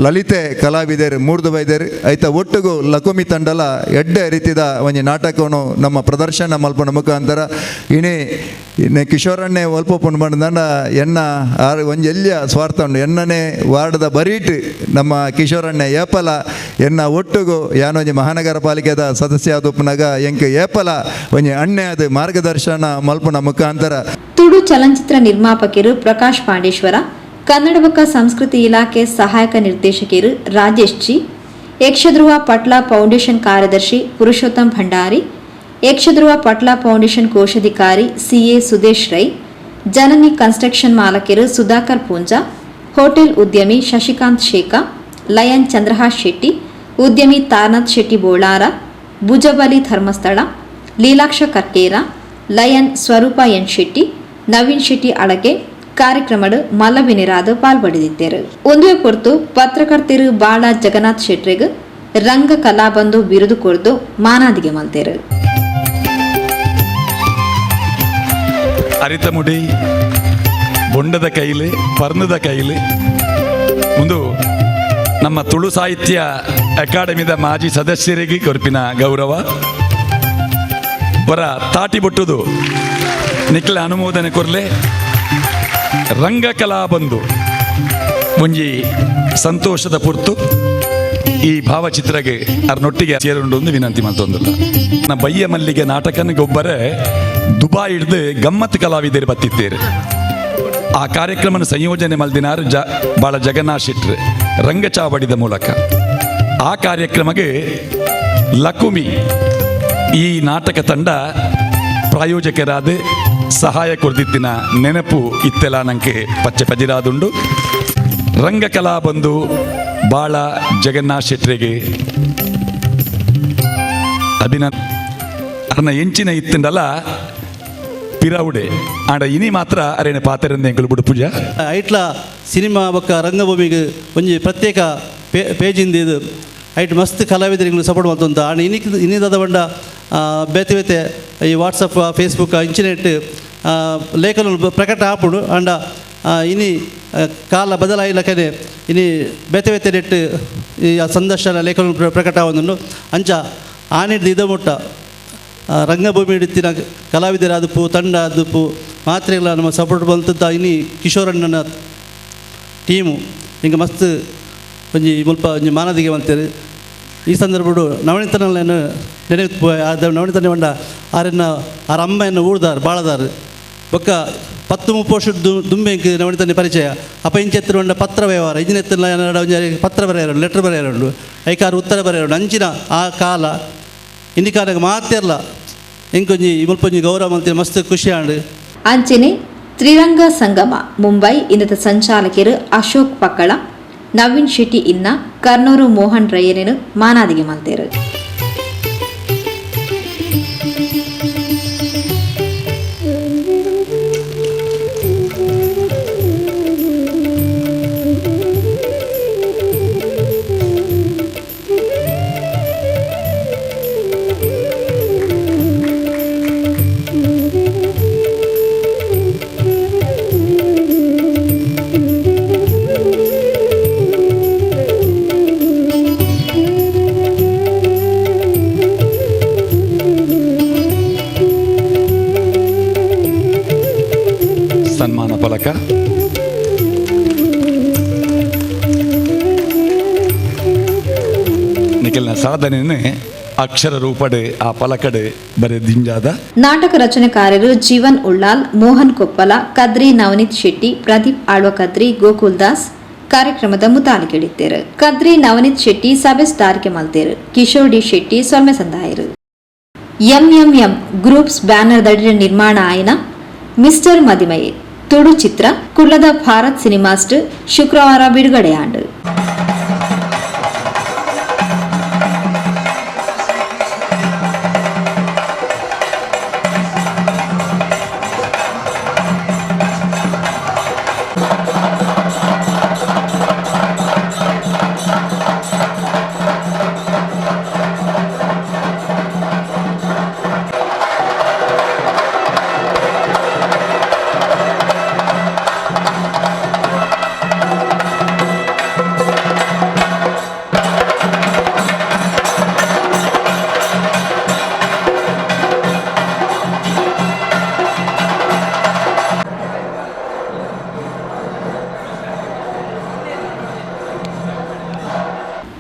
U: ಲಲಿತೆ ಕಲಾವಿದರು ಮೂರ್ದು ಬೈದರು. ಐತ ಒಟ್ಟುಗು ಲಕುಮಿ ತಂಡಲ ಎಡ್ಡೆ ರೀತಿದ ಒಂಜಿ ನಾಟಕವನ್ನು ನಮ್ಮ ಪ್ರದರ್ಶನ ಮಲ್ಪುನ ಮುಖಾಂತರ ಇನಿ ಇನ್ನು ಕಿಶೋರಣ್ಣೆ ಒಲ್ಪ ಪುಂಡು ಬಂದಂಡ ಎನ್ನ ಆರು ಒಂಜಿ ಎಲ್ಲಿಯ ಸ್ವಾರ್ಥ ಉಂಡು ಎನ್ನನೇ ವಾರ್ಡದ ಬರೀಟ್ ನಮ್ಮ ಕಿಶೋರಣ್ಣೆ ಏಪಲ ಎನ್ನ ಒಟ್ಟುಗು ಯಾನೊಂಜಿ ಮಹಾನಗರ ಪಾಲಿಕೆದ ಸದಸ್ಯ ಆದುಪ್ಪುನಗ ಎಂಕ್ ಏಪಲ ಒಂಜಿ ಅಣ್ಣೆ ಅದು ಮಾರ್ಗದರ್ಶನ ಮಲ್ಪುನ ಮುಖಾಂತರ.
F: ತುಳು ಚಲನಚಿತ್ರ ನಿರ್ಮಾಪಕರು ಪ್ರಕಾಶ್ ಪಾಂಡೇಶ್ವರ, ಕನ್ನಡ ಬೊಕ್ಕ ಸಂಸ್ಕೃತಿ ಇಲಾಖೆ ಸಹಾಯಕ ನಿರ್ದೇಶಕರು ರಾಜೇಶ್ ಜಿ, ಯಕ್ಷಧ್ರುವ ಪಟ್ಲ ಫೌಂಡೇಶನ್ ಕಾರ್ಯದರ್ಶಿ ಪುರುಷೋತ್ತಮ್ ಭಂಡಾರಿ, ಯಕ್ಷಧ್ರುವ ಪಟ್ಲ ಫೌಂಡೇಶನ್ ಕೋಶಾಧಿಕಾರಿ ಸಿಎ ಸುದೇಶ್ ರೈ, ಜನನಿ ಕನ್ಸ್ಟ್ರಕ್ಷನ್ ಮಾಲಕರು ಸುಧಾಕರ್ ಪೂಂಜಾ, ಹೋಟೆಲ್ ಉದ್ಯಮಿ ಶಶಿಕಾಂತ್ ಶೇಖಾ, ಲಯನ್ ಚಂದ್ರಹಾಸ್ ಶೆಟ್ಟಿ, ಉದ್ಯಮಿ ತಾರನಾಥ್ ಶೆಟ್ಟಿ ಬೋಳಾರ, ಭುಜಬಲಿ ಧರ್ಮಸ್ಥಳ, ಲೀಲಾಕ್ಷ ಕರ್ಕೇರ, ಲಯನ್ ಸ್ವರೂಪ ಎನ್ ಶೆಟ್ಟಿ, ನವೀನ್ ಶೆಟ್ಟಿ ಅಳಗೆ ಕಾರ್ಯಕ್ರಮದ ಮಲ್ಲವಿನಿರಾದ ಪಾಲ್ಪಡೆದಿದ್ದರು. ಒಂದುವೆ ಪೊರ್ತು ಪತ್ರಕರ್ತರು ಬಾಳ ಜಗನ್ನಾಥ್ ಶೆಟ್ರಿಗೆ ರಂಗ ಕಲಾಬಂಧು ಬಿರುದು ಕೊರ್ದು ಮಾನಾದಿಗೆ ಮಲ್ತೇರು.
A: ಅರಿತಮುಡಿ ಬೊಂಡದ ಕೈಲಿ ಪರ್ಣದ ಕೈಲಿ ಒಂದು ನಮ್ಮ ತುಳು ಸಾಹಿತ್ಯ ಅಕಾಡೆಮಿದ ಮಾಜಿ ಸದಸ್ಯರಿಗೆ ಕೊರ್ಪಿನ ಗೌರವ ವರ ತಾಟಿ ಬೊಟ್ಟುದು ನಿಖಿಲ ಅನುಮೋದನೆ ಕೊರ್ಲೆ ರಂಗಕಲಾ ಬಂದು ಒಂಜಿ ಸಂತೋಷದ ಪುರ್ತು ಈ ಭಾವಚಿತ್ರಗೆ ಅರ್ನೊಟ್ಟಿಗೆ ಸೇರುಂಡು ಒಂದು ವಿನಂತಿ ಮತ್ತೊಂದಲ್ಲ. ನಮ್ಮ ಬಯ್ಯ ಮಲ್ಲಿಗೆ ನಾಟಕನ ಗೊಬ್ಬರೇ ದುಬಾಯ್ ಹಿಡ್ದು ಗಮ್ಮತ್ತು ಕಲಾವಿದರು ಬತ್ತಿದ್ದೇರು. ಆ ಕಾರ್ಯಕ್ರಮನ ಸಂಯೋಜನೆ ಮಲ್ದಿನಾರು ಬಾಳ ಜಗನ್ನಾಥ್ ಶೆಟ್ರು ರಂಗಚಾವಡಿದ ಮೂಲಕ. ಆ ಕಾರ್ಯಕ್ರಮಕ್ಕೆ ಲಕುಮಿ ಈ ನಾಟಕ ತಂಡ ಪ್ರಾಯೋಜಕರಾದ ಸಹಾಯ ಕೊಡ್ದಿತ್ತಿನ ನೆನಪು ಇತ್ತೆಲ್ಲ ನಂಗೆ ಪಚ್ಚೆ ಪಜಿರಾದುಂಡು. ರಂಗಕಲಾ ಬಂದು ಬಾಳ ಜಗನ್ನಾಥ್ ಶೆಟ್ರಿಗೆ ಅಭಿನಂದ ಅರ್ನ ಎಂಚಿನ ಇತ್ತಂಡಲ್ಲ ಪಿರವುಡೆ ಆಂಡ ಇನಿ ಮಾತ್ರ ಅರೇನೆ ಪಾತೆರಂದ ಎಂಕುಲು ಬುಡು ಪೂಜಾ
V: ಐಟ್ಲ ಸಿನಿಮಾ ಬೊಕ್ಕ ರಂಗಭೂಮಿಗೆ ಒಂಜಿ ಪ್ರತ್ಯೇಕ ಪೇಜಿಂದ ಇದು ಐಟ್ ಮಸ್ತ್ ಕಲಾವಿದರಿಗೆ ಸಪೋರ್ಟ್ ಮಲ್ತೊಂತ ಆಂಡ ಇನಿ ಇನ್ನಿದಾದ ಬಂಡ ಬೇತೆ ಬೇತೆ ಈ ವಾಟ್ಸಪ್ ಫೇಸ್ಬುಕ್ ಇಂಚಿನೆಟ್ ಲೇಖನ ಪ್ರಕಟ ಆಪುಡು ಆಂಡ ಇನಿ ಕಾಲ ಬದಲಾಯಿಲಕನೆ ಇನಿ ಬೇತೆ ಬೇತೆ ನೆಟ್ ಈ ಸಂದರ್ಶನ ಲೇಖನ ಪ್ರಕಟ ಆವೊಂದುಂಡು. ಅಂಚ ಆನಿಡ್ದು ಇದ ಮುಟ್ಟ ರಂಗಭೂಮಿ ಹಿಡಿತಿನ ಕಲಾವಿದರಾದಪ್ಪು ತಂಡ ಆದಪ್ಪು ಮಾತ್ರೆಗಳ ನಮ್ಮ ಸಪೋರ್ಟ್ ಬಂತಂತ ಇನಿ ಕಿಶೋರಣ್ಣನ ಟೀಮು ಹಿಂಗೆ ಮಸ್ತ್ ಒಂಜಿ ಮುಲ್ಪ ಒಂಜಿ ಮಾನದಿಗೆ ಬಂತೇರಿ. ಈ ಸಂದರ್ಭಡು ನವಣಿತನನ್ನು ನೆನೆಪು ನವಣಿತನ ಬಂಡ ಆರನ್ನ ಆರ ಅಮ್ಮೆಯನ್ನು ಊರ್ದಾರ್ ಬಾಳದಾರ್ ಬೊಕ್ಕ 10 30 ವರ್ಷದ ದುಂಬೆಂಕ್ ನವಣಿತನ ಪರಿಚಯ ಅಪ್ಪ ಇಂಚೆತ್ತಿನ ಬಂಡ ಪತ್ರ ವ್ಯವಹಾರ ಇಂಜಿನೆತ್ತಿನ ಒಂಜಿ ಪತ್ರ ಬರೆಯರು ಲೆಟರ್ ಬರೆಯರುಂಡು ಐಕಾರು ಉತ್ತರ ಬರೆಯರುಂಡು ಅಂಚಿನ ಆ ಕಾಲ ಇಂದಿಕಾರಗ ಮಾತೆರ್ಲ ಇಂಕೊಂಜಿ ಮುಲ್ಪೊಂಜಿ ಗೌರವ ಮಂತ್ರಿ ಮಸ್ತ್ ಖುಷಿ ಆಂಡ್.
F: ಅಂಚೆನೆ ತ್ರಿರಂಗ ಸಂಗಮ ಮುಂಬೈ ಇನ್ನತ ಸಂಚಾಲಕರು ಅಶೋಕ್ ಪಕ್ಕಳ, ನವೀನ್ ಶೆಟ್ಟಿ ಇನ್ನ ಕರ್ನೂರು ಮೋಹನ್ ರೈಯನೇನು ಮಾನಾದಿಗೆ ಮಲ್ತೇರು.
A: ಸನ್ಮಾನ ಫಲಕ ನಿಖಿಲ್ನ ಸಾಧನೆಯನ್ನೇ ಅಕ್ಷರ ರೂಪಡೆ ಆ ಫಲಕಡೆ ಬರೆ ದಿಂಜಾದ.
F: ನಾಟಕ ರಚನೆಕಾರರು ಜೀವನ್ ಉಳ್ಳಾಲ್, ಮೋಹನ್ ಕೊಪ್ಪಲ, ಕದ್ರಿ ನವನೀತ್ ಶೆಟ್ಟಿ, ಪ್ರದೀಪ್ ಆಳ್ವ ಕದ್ರಿ, ಗೋಕುಲ್ ದಾಸ್ ಕಾರ್ಯಕ್ರಮದ ಮುತಾಲಿಕೆಡಿತ್ತೇರು. ಕದ್ರಿ ನವನೀತ್ ಶೆಟ್ಟಿ ಸಭೆ ಸ್ಟಾರ್ಗೆ ಮಲ್ತೇರು. ಕಿಶೋರ್ ಡಿ ಶೆಟ್ಟಿ ಸೊಲ್ಮೆ ಸಂದಾಯರು. ಎಂಎಂಎಂ ಗ್ರೂಪ್ಸ್ ಬ್ಯಾನರ್ ದಡಿರ ನಿರ್ಮಾಣ ಆಯ್ನ ಮಿಸ್ಟರ್ ಮದಿಮಯೆ Tulu ಚಿತ್ರ ಕುಡ್ಲದ ಭಾರತ್ ಸಿನಿಮಾಸ್ಟ್ ಶುಕ್ರವಾರ ಬಿಡುಗಡೆಯಾಂಡು.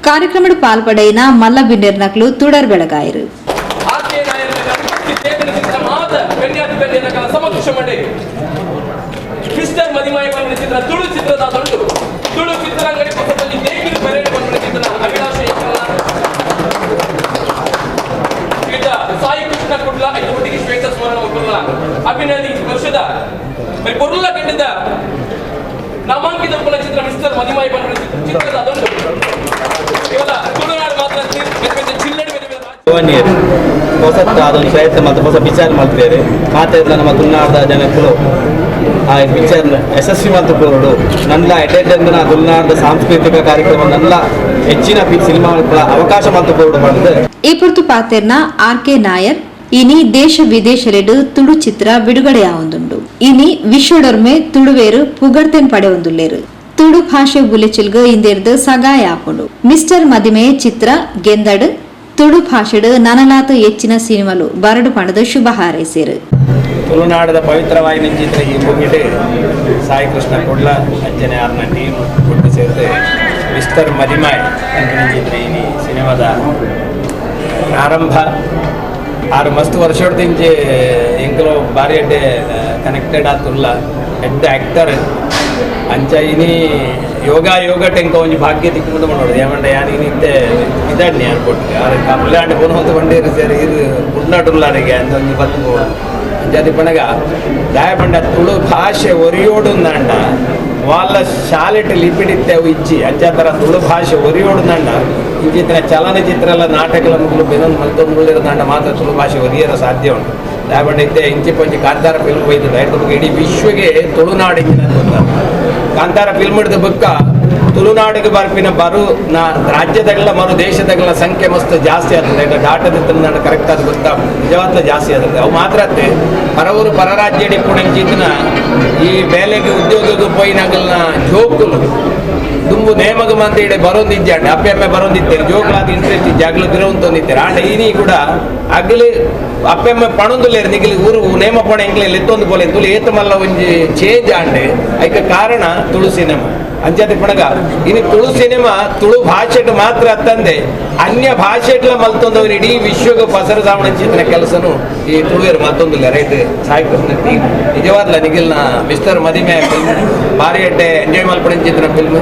F: ಕಾರ್ಯಕ್ರಮದ ಪಾಲ್ಪಡೆಯಿನ ಮಲ್ಲ ಬಿಂಡೆರ್ನಕ್ಲು ತುಡರ್ ಬೆಳಗಾಯಿರು.
C: ಹೊಸತ್ತು ಅದೊಂದು ಪ್ರಯತ್ನ ಮತ್ತು ಹೊಸ ಪಿಕ್ಚರ್ ಮಾಡ್ತಿದ್ದಾರೆ ಮಾತಾಡ್ಲ ನಮ್ಮ ತುಳುನಾಡ ಜನಕ್ಕಳು ಆ ಪಿಕ್ಚರ್ ಯಶಸ್ವಿ ಮತ್ತು ಕೊರಡು ನನ್ನ ಎಟೆಂಡ್ ತುಳುನಾಡ ಸಾಂಸ್ಕೃತಿಕ ಕಾರ್ಯಕ್ರಮ ನನ್ನ ಹೆಚ್ಚಿನ ಸಿನಿಮಾ ಅವಕಾಶ ಮತ್ತು ಕೊರಡು ಮಾಡಿದೆ.
F: ಈ ಪುರ್ತು ಪಾತೆರ್ನ ಆರ್ ಕೆ ನಾಯರ್ ಇನಿ ದೇಶ ವಿದೇಶಲೆಡು ತುಳು ಚಿತ್ರ ಬಿಡುಗಡೆಯಾವೊಂದುಂಡು. ಇನಿ ವಿಶ್ವಡೊರ್ಮೆ ತುಳುವೇರು ಪುಗರ್ತೆನ್ ಪಡೆಯೊಂದುಲ್ಲೇರು. ತುಳು ಭಾಷೆ ಬುಲೆಚಿಲ್ಗ ಇಂದೆರ್ದು ಸಗಾಯ ಆಪುಂಡು. ಮಿಸ್ಟರ್ ಮದಿಮೆ ಚಿತ್ರ ಗೆಂದಡು ತುಳು ಭಾಷೆಡು ನನಲಾತ ಹೆಚ್ಚಿನ ಸಿನಿಮಾಲು ಬರಡು ಪಣದ ಶುಭ ಹಾರೈಸಿರು.
C: ತುಳುನಾಡದ ಪವಿತ್ರವಾಯಿನ ಚಿತ್ರ ಈ ಭೂಮಿಡೆ ಸಾಯಿ ಕೃಷ್ಣ ಕುಡ್ಲ ಅಂಚನೆ ಆರ್ನ ಟೀಮ್ ಒಟ್ಟು ಸೇರಿದೆ ಮಿಸ್ಟರ್ ಮದಿಮಾಯ್ ಅಂಚಿನ ಚಿತ್ರ ಈ ಸಿನಿಮಾದ ಪ್ರಾರಂಭ. ಆರು ಮಸ್ತ್ ವರ್ಷದಿಂಚೆ ಎಂಕಲೋ ಭಾರಿ ಎಡ್ಡೆ ಕನೆಕ್ಟೆಡ್ ಆತುಲ್ಲ ಎಡ್ಡೆ ಆ್ಯಕ್ಟರ್ ಅಂಚ ಇನಿ ಯೋಗ ಯೋಗ ಟೆಂಕ ಒಂಜಿ ಭಾಗ್ಯ ತಿಕ್ಕೊಂಡು ಮಾಡೋದು ಏಮಂಡ ಯಾನ್ ಇನಿ ಇತ್ತೆ ಇದಾಡ್ನಿ ಏರ್ಪೋರ್ಟ್ ಆರು ಕಬ್ಲಾಂಡ್ ಪೋನ ಹೊತ್ತು ಬಂಡೇರು ಸೇರಿ ಇದು ಪುಡ್ನಾಟುಲ್ಲಾರಿಗೆ ಅಂತ ಒಂಜಿ ಬಂದು ಪೋಡು ಅಂಚಾದಿ ಪಣಗ ದಾಯ ಪಂಡ ತುಳು ಭಾಷೆ ಒರಿಯೋಡುಂದಾಂಡ వాళ్ళ ಶಾಲೆಟ್ ಲಿಪಿಡಿತ್ತೆ ಅವು ಇಜ್ಜಿ ಅಂಚಾತರ ತುಳು ಭಾಷೆ ಒರಿಯೋಡುಂದಾಂಡ ಇಂಚಿತ್ತಿನ ಚಲನಚಿತ್ರ ಎಲ್ಲ ನಾಟಕಲ ಮುಗ್ಲು ಬೆನೊಂದು ಮಲ್ತೊಂದು ಮಾತ್ರ ತುಳು ಭಾಷೆ ಒರಿಯರ ಸಾಧ್ಯ ಉಂಟು. ದಾಯ ಇತ್ತೆ ಇಂಚಿ ಪಂಚಿ ಕಾಂತಾರ ಫಿಲ್ಮ್ ಹೋಯ್ತದೆ ಐತ ಇಡೀ ವಿಶ್ವಗೆ ತುಳುನಾಡು ಇಂಚಿನ ಕಾಂತಾರ ಫಿಲ್ಮ್ ಹಿಡಿದ ಬುಕ್ಕ ತುಳುನಾಡಿಗೆ ಬರ್ಪಿನ ಬರು ನಾ ರಾಜ್ಯದಾಗಲ್ಲ ಮರು ದೇಶದಾಗಲ್ಲ ಸಂಖ್ಯೆ ಮಸ್ತ್ ಜಾಸ್ತಿ ಆಗ್ತದೆ. ಡಾಟದ ತುಳುನಾಡು ಕರೆಕ್ಟ್ ಆದ ಗೊತ್ತಾ ನಿಜವಾಗ್ಲೂ ಜಾಸ್ತಿ ಆಗ್ತದೆ. ಅವು ಮಾತ್ರ ಅತ್ತೆ ಪರವರು ಪರರಾಜ್ಯ ಪುಣಂಚಿತ್ತಿನ ಈ ಬೇಲೆಗೆ ಉದ್ಯೋಗಕ್ಕೆ ಪೋಯಿನಾಗಲ್ನ ಜೋಕುಲು ದುಂಬು ನೇಮಗ ಮಂತ ಇಡೆ ಬರೋದಿದ್ದೆ ಅಪ್ಪೆ ಅಮ್ಮೆ ಬರೋದಿದ್ದೇನೆ ಜೋಕುಲಾದ ಇಂಟ್ರೆಸ್ಟ್ ಇದ್ದೆ ಅಗ್ಲು ಬಿರೋಂತೊಂದಿದ್ದಾರೆ. ಆಂಡ ಈನಿ ಕೂಡ ಅಗ್ಲಿ ಅಪ್ಪೆ ಅಮ್ಮೆ ಪಣೊಂದುಲ್ಲೇರು ನಿಗಲಿ ಊರು ನೇಮ ಪಣ ಎಂಕ್ಲೆ ಲೆತ್ತೊಂದು ಪೋಲೆ ತುಳು ಏತ ಮಲ್ಲ ಒಂಜಿ ಚೇಂಜ್ ಆಂಡೆ ಐಕ ಕಾರಣ ತುಳು ಸಿನಿಮಾ. ಅಂಚಾತಿ ಪಣಗ ಇನಿ ತುಳು ಸಿನಿಮಾ ತುಳು ಭಾಷೆಟ್ ಮಾತ್ರ ಅತ್ತಂದೆ ಅನ್ಯ ಭಾಷೆಟ್ಲ ಮಲ್ತೊಂದವ್ರು ಇಡೀ ವಿಶ್ವಕ್ಕೆ ಪಸರ ಸಾವಣ ಕೆಲಸನು ಈ ತುಳುವೇರು ಮತ್ತೊಂದಿಲ್ಲ ರೈಟ್ ಸಾಯಿ ಕೃಷ್ಣ ಟೀಮ್ ನಿಜವಾದ್ಲ ನಿಗಿಲ್ನ ಮಿಸ್ಟರ್ ಮದಿಮೆ ಫಿಲ್ಮ್ ಭಾರಿ ಅಡ್ಡೆ ಎಂಜಾಯ್ ಮಲ್ಪಡಿಂಚಿತ್ತಿನ ಫಿಲ್ಮ್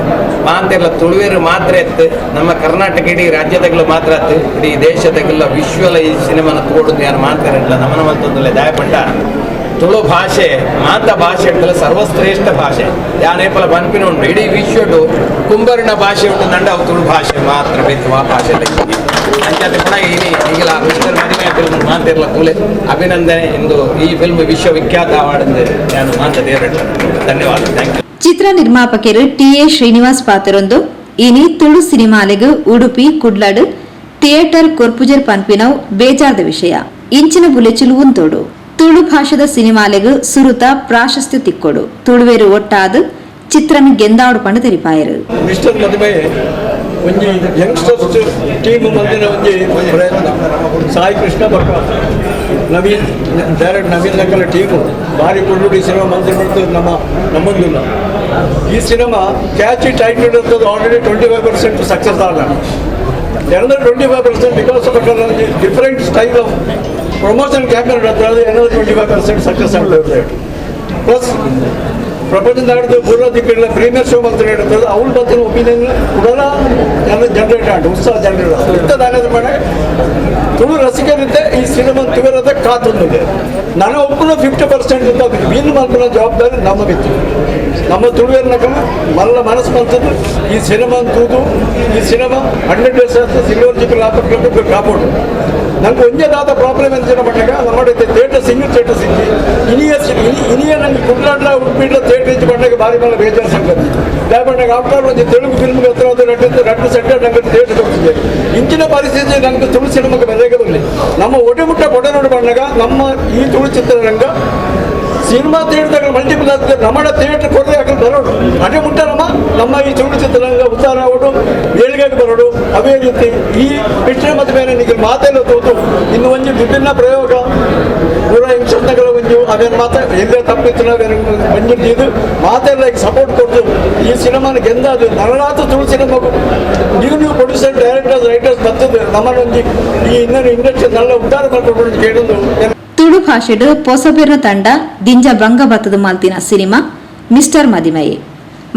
C: ಮಾಂತಿರ್ಲ ತುಳುವೇರು ಮಾತ್ರ ಎತ್ತು ನಮ್ಮ ಕರ್ನಾಟಕ ಇಡೀ ರಾಜ್ಯದಾಗಲೂ ಮಾತ್ರ ಅತ್ತು ಇಡೀ ದೇಶದಾಗೆಲ್ಲ ವಿಶ್ವಲ ಈ ಸಿನಿಮಾನ ತೋಡುದು ಯಾರು ಮಾತಾರಲ್ಲ ನಮನ ಮಲ್ತೊಂದಿಲ್ಲ ದಾಯಪಂಡ ತುಳು ಭಾಷೆ ಮಾತ ಭಾಷೆ ಅಂತಲ್ಲ ಸರ್ವಶ್ರೇಷ್ಠ ಭಾಷೆ ಯಾನೇಪಲ ಬನ್ಪಿನ ಉಂಟು ಇಡೀ ವಿಶ್ವಡು ಕುಂಬರ್ಣ ಭಾಷೆ ಉಂಟು ನಂಡ ಅವು ತುಳು ಭಾಷೆ ಮಾತ್ರ ಬೇಕು ಆ ಭಾಷೆ ಅಂಚಾತೆ ಪುನಃ ಇನಿ ಈಗಲ ಮಿಸ್ಟರ್ ಮದಿಮೆ ಫಿಲ್ಮ್ ಮಾತಿರ್ಲ ತುಳೆ ಅಭಿನಂದನೆ ಎಂದು ಈ ಫಿಲ್ಮ್ ವಿಶ್ವವಿಖ್ಯಾತ ಅವಾರ್ಡ್ ನಾನು ಮಾತ ದೇವರ ಧನ್ಯವಾದ. Thank you.
F: ಚಿತ್ರ ನಿರ್ಮಾಪಕರು ಟಿ ಎ ಶ್ರೀನಿವಾಸ್ ಪಾತ್ರೊಂದು ಇನಿ ತುಳು ಸಿನಿಮಾಲೆಗ್ ಉಡುಪಿ ಕುಡ್ಲಡು ಥಿಯೇಟರ್ ಕೊರ್ಪುಜರ್ ಪನ್ಪಿನವು ಬೇಜಾರ್ದ ವಿಷಯ. ಇಂಚಿನ ಬುಲೆಚಿಲು ಉಂತೋಡು ತುಳು ಭಾಷೆದ ಸಿನಿಮಾಲೆಗ್ ಸುರುತ ಪ್ರಾಶಸ್ತ್ಯ ತಿಕ್ಕೊಡು ತುಳುವೇರು ಒಟ್ಟಾದ ಚಿತ್ರನ ಗೆಂದಾಡು ಪಂಡ ತೆರಿಪಾಯರು.
D: ಮಿಸ್ಟರ್ ಮದಿಮೆ ಒಂಜಿ ಯಂಗ್ಸ್ಟರ್ಸ್ ಟೀಮ್ ಮಲ್ದಿನ ಒಂಜಿ ಪ್ರಯತ್ನ. ಸಾಯಿ ಕೃಷ್ಣ ಬೊಕ್ಕ ನವೀನ್ ಡೈರೆಕ್ಟ್ ನವೀನ್ ನಕಲ ಟೀಮು ಭಾರಿ ಪೊರ್ಲುಡು ಈ ಸಿನಿಮಾ ಮಲ್ದಿನ ನಮ್ಮ ನಮ್ಮೊಂದುಲ್ಲ. ಈ cinema catchy title ಇರ್ತದೆ ಆಲ್ರೆಡಿ 25% ಸಕ್ಸಸ್ ಆದ another 25% because of different style of promotion campaign another 25% success ಆಗ್ತದೆ. Plus ಪ್ರಪಂಚದಾಡ್ದು ಪೂರ್ವ ದಿಕ್ಕಿನ ಪ್ರೀಮಿಯರ್ ಶೋ ಅಂತ ಹೇಳ್ತದೆ ಅವಳು ಬತ್ತಿನ ಒಪಿನಿಯನ್ ಕೂಡ ಜನರೇಟ್ ಆಂಡ್ ಉತ್ಸಾಹ ಜನರೇಟ್ ಇಂಥದ್ದಾನದು ಮಾಡ ತುಳು ರಸಿಕರಿದ್ದೆ ಈ ಸಿನಿಮಾ ತುವರದ ಕಾತೊಂದಿದೆ. ನನ್ನ ಒಬ್ಬನ 50% ಇದ್ದ ಮೀನು ಮಲ್ಪನ ಜವಾಬ್ದಾರಿ ನಮ್ಮ ಬಿತ್ತು. ನಮ್ಮ ತುಳುವೆರ್ನ ಕಮ ಮಲ್ಲ ಮನಸ್ಸು ಬಂತದ್ದು ಈ ಸಿನಿಮಾ ತೂದು ಈ ಸಿನಿಮಾ 100 ಡೇಸ್ ಅಂತ ಸಿಲ್ವರ್ ಜುಬ್ಲಿ ಆಪರ್ಚುನಿಟಿ ಕಾಪಾಡು. ನಂಗೆ ಒಂದೇದಾದ ಪ್ರಾಬ್ಲಮ್ ಎಂತ ಮಟ್ಟಾಗ ನಮ್ಮ ಥಿಯೇಟರ್ ಸಿಂಗಲ್ ಥಿಯೇಟರ್ ಸಿಕ್ಕಿ ಇನಿಯ ಇನಿಯ ನಂಗೆ ಕುಡ್ಲಾಡ್ಲ ಉಡುಪಿಡ್ಲ ಥಿಯೇಟರ್ ಇಂಚು ಮಟ್ಟಾಗ ಭಾರಿ ಮಲ್ಲ ಬೇಜಾರು ಸಂಗತಿ. ದಯಮಾಡಿ ಆಫ್ಟರ್ ಒಂದು ತೆಲುಗು ಫಿಲ್ಮ್ಗೆ ಹತ್ರ ಒಂದು ಎರಡು ಎರಡು ಸೆಂಟರ್ ನಂಗೆ ಥಿಯೇಟರ್ ಕೊಡ್ತಿದ್ದೆ. ಇಂಚಿನ ಪರಿಸ್ಥಿತಿ ನಂಗೆ ತುಳು ಸಿನಿಮಾಗೆ ಬೆಲೆಗೆ ಬರಲಿ. ನಮ್ಮ ಒಡೆಮುಟ್ಟ ಕೊಡನೋಡು ಬಂದಾಗ ನಮ್ಮ ಈ ತುಳು ಚಿತ್ರರಂಗ ಸಿನಿಮಾ ಥಿಯೇಟರ್ದಾಗ ಮಲ್ಟಿಪಲ್ ಆಗ್ತದೆ. ನಮ್ಮ ಥಿಯೇಟರ್ ಕೊಡದೆ ಯಾಕಂದ್ರೆ ಬರೋಡು ಅದೇ ಮುಟ್ಟ ನಮ್ಮ ನಮ್ಮ ಈ ತುಳು ಚಿತ್ರರಂಗ ಉತ್ತಾರ ಆಗೋಡು ಏಳಿಗೆಗೆ ಬರೋಡು. ಅದೇ ರೀತಿ ಈ ಪಿಕ್ಚರ್ ಮತ್ತು ಬೇರೆ ನೀವು ಮಾತೆಲ್ಲ ತೋತು ಇನ್ನು ಒಂದು ವಿಭಿನ್ನ ಪ್ರಯೋಗ ಪೂರ ಯಂಗ್ಸ್ಟರ್ಗಳ ಒಂದು ಅವೇನು ಮಾತಾ ಎಲ್ಲೇ ತಪ್ಪಿತ್ತು ನಾವೇನು ಬಂದಿದ್ದು ಮಾತೆಲ್ಲ ಈಗ ಸಪೋರ್ಟ್ ಕೊಟ್ಟು ಈ ಸಿನಿಮಾನ ಗೆಂದಾದು ನರಳಾತ ತುಳು ಸಿನಿಮಾಗೂ ನೀವು ನೀವು ಪ್ರೊಡ್ಯೂಸರ್ ಡೈರೆಕ್ಟರ್ಸ್ ರೈಟರ್ಸ್ ಬರ್ತದೆ ನಮ್ಮನ್ನೊಂದು ಈ ಇನ್ನೊಂದು ಇಂಡಸ್ಟ್ರಿ ನಲ್ಲ ಉದ್ಧಾರ ಮಾಡ್ಕೊಂಡು ಕೇಳೊಂದು.
F: ತುಳು ಭಾಷೆಡು ಪೊಸಬೆರ್ನ ತಂಡ ದಿಂಜ ಬಂಗ ಬತ್ತದ ಮಾಲ್ತಿನ ಸಿನಿಮಾ ಮಿಸ್ಟರ್ ಮದಿಮಯೆ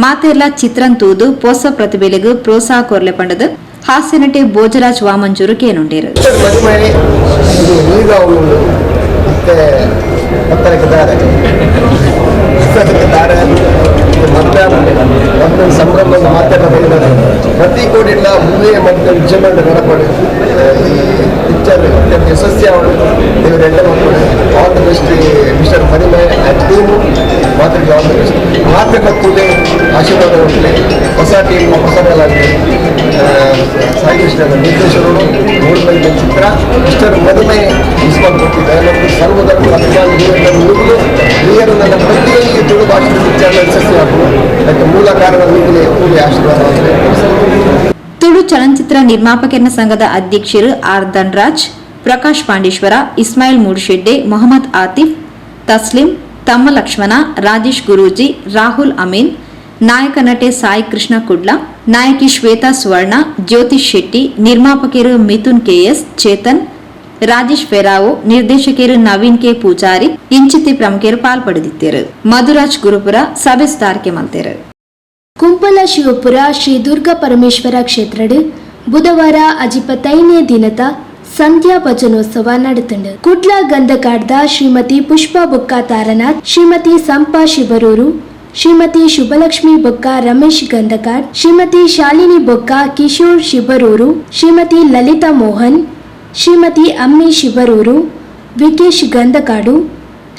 F: ಮಾತೆಲ್ಲ ಚಿತ್ರಂತೂದು ಪೊಸ ಪ್ರತಿಭೆಲೆಗು ಪ್ರೋತ್ಸಾಹ ಕೊರ್ಲೆ ಪಂಡದು ಹಾಸ್ಯ ನಟೆ ಭೋಜರಾಜ್ ವಾಮಂಜೂರು ಕೇನುಂಡೇರು.
B: ಪ್ರತಿ ಕೋಟಿಲ್ಲ ಮುಂದೆ ಮತ್ತೆ ವಿಜಯಮಂಡ ನಡಪಡು ಈ ಪಿಕ್ಚರ್ ಅತ್ಯಂತ ಯಶಸ್ವಿ ಅವಳು ದೇವರು ಎಡ್ಡೆ ಮಕ್ಕಳು all the best mister Madimaye and team ಮಾತ್ರ ಆಲ್ the best ಮಾತ್ರ ಕೂಡಲೇ ಆಶೀರ್ವಾದ ಕೊಟ್ಟಲೆ ಹೊಸ ಟೀಮ್ ಹೊಸ ಬಲಾಗಲಿ. ಸಾಯಿ ಕೃಷ್ಣನ ನಿರ್ದೇಶಕರು ಮೂರು ಚಿತ್ರ ಮಿಸ್ಟರ್ ಮದಿಮಯ ಮಿಸ್ ಮಾಡಿಕೊಟ್ಟಿದ್ದಾರೆ. ಸರ್ವಧರ್ಮ ಅಭಿಮಾನಿಗಳು ಹಿರಿಯರು ನನ್ನ ಪ್ರತಿಯೊಂದು ತುಳು ಭಾಷೆ ಪಿಕ್ಚರ್ ಯಶಸ್ವಿ ಆಗುವ ಅದಕ್ಕೆ ಮೂಲ ಕಾರಣ ನೀಗಲೇ ಕೂಡಲೇ ಆಶೀರ್ವಾದ.
F: ತುಳು ಚಲನಚಿತ್ರ ನಿರ್ಮಾಪಕರ ಸಂಘದ ಅಧ್ಯಕ್ಷರು ಆರ್ ಧನರಾಜ್, ಪ್ರಕಾಶ್ ಪಾಂಡೇಶ್ವರ, ಇಸ್ಮಾಯಿಲ್ ಮೂಡುಶೆಡ್ಡೆ, ಮೊಹಮ್ಮದ್ ಆತಿಫ್, ತಸ್ಲಿಂ, ತಮ್ಮ ಲಕ್ಷ್ಮಣ, ರಾಜೇಶ್ ಗುರೂಜಿ, ರಾಹುಲ್ ಅಮೀನ್, ನಾಯಕ ನಟೆ ಸಾಯಿ ಕೃಷ್ಣ ಕುಡ್ಲ, ನಾಯಕಿ ಶ್ವೇತಾ ಸುವರ್ಣ, ಜ್ಯೋತಿಷ್ ಶೆಟ್ಟಿ, ನಿರ್ಮಾಪಕರು ಮಿಥುನ್ ಕೆಎಸ್, ಚೇತನ್, ರಾಜೇಶ್ ಫೆರಾವೋ, ನಿರ್ದೇಶಕರು ನವೀನ್ ಕೆ ಪೂಜಾರಿ ಇಂಚಿತಿ ಪ್ರಮುಖರು ಪಾಲ್ಪಡೆದಿದ್ದರು. ಮಧುರಾಜ್ ಗುರುಪುರ ಸಭೆ ಸುಧಾರಿಕೆ ಮಲ್ತೇರು.
E: ಕುಂಪಲ ಶಿವಪುರ ಶ್ರೀ ದುರ್ಗಾ ಪರಮೇಶ್ವರ ಕ್ಷೇತ್ರಡು ಬುಧವಾರ ಅಜಿಪತೈನೇ ದಿನದ ಸಂಧ್ಯಾ ಭಜನೋತ್ಸವ ನಡೆತಂಡು. ಕುಡ್ಲ ಗಂಧಕಾಡ್ದ ಶ್ರೀಮತಿ ಪುಷ್ಪಾ ಬೊಕ್ಕ ತಾರನಾಥ್, ಶ್ರೀಮತಿ ಸಂಪಾ ಶಿಬರೂರು, ಶ್ರೀಮತಿ ಶುಭಲಕ್ಷ್ಮಿ ಬೊಕ್ಕ ರಮೇಶ್ ಗಂಧಕಾಡ್, ಶ್ರೀಮತಿ ಶಾಲಿನಿ ಬೊಕ್ಕ ಕಿಶೋರ್ ಶಿಬರೂರು, ಶ್ರೀಮತಿ ಲಲಿತಾ ಮೋಹನ್, ಶ್ರೀಮತಿ ಅಮ್ಮಿ ಶಿಬರೂರು, ವಿಕೇಶ್ ಗಂಧಕಾಡು,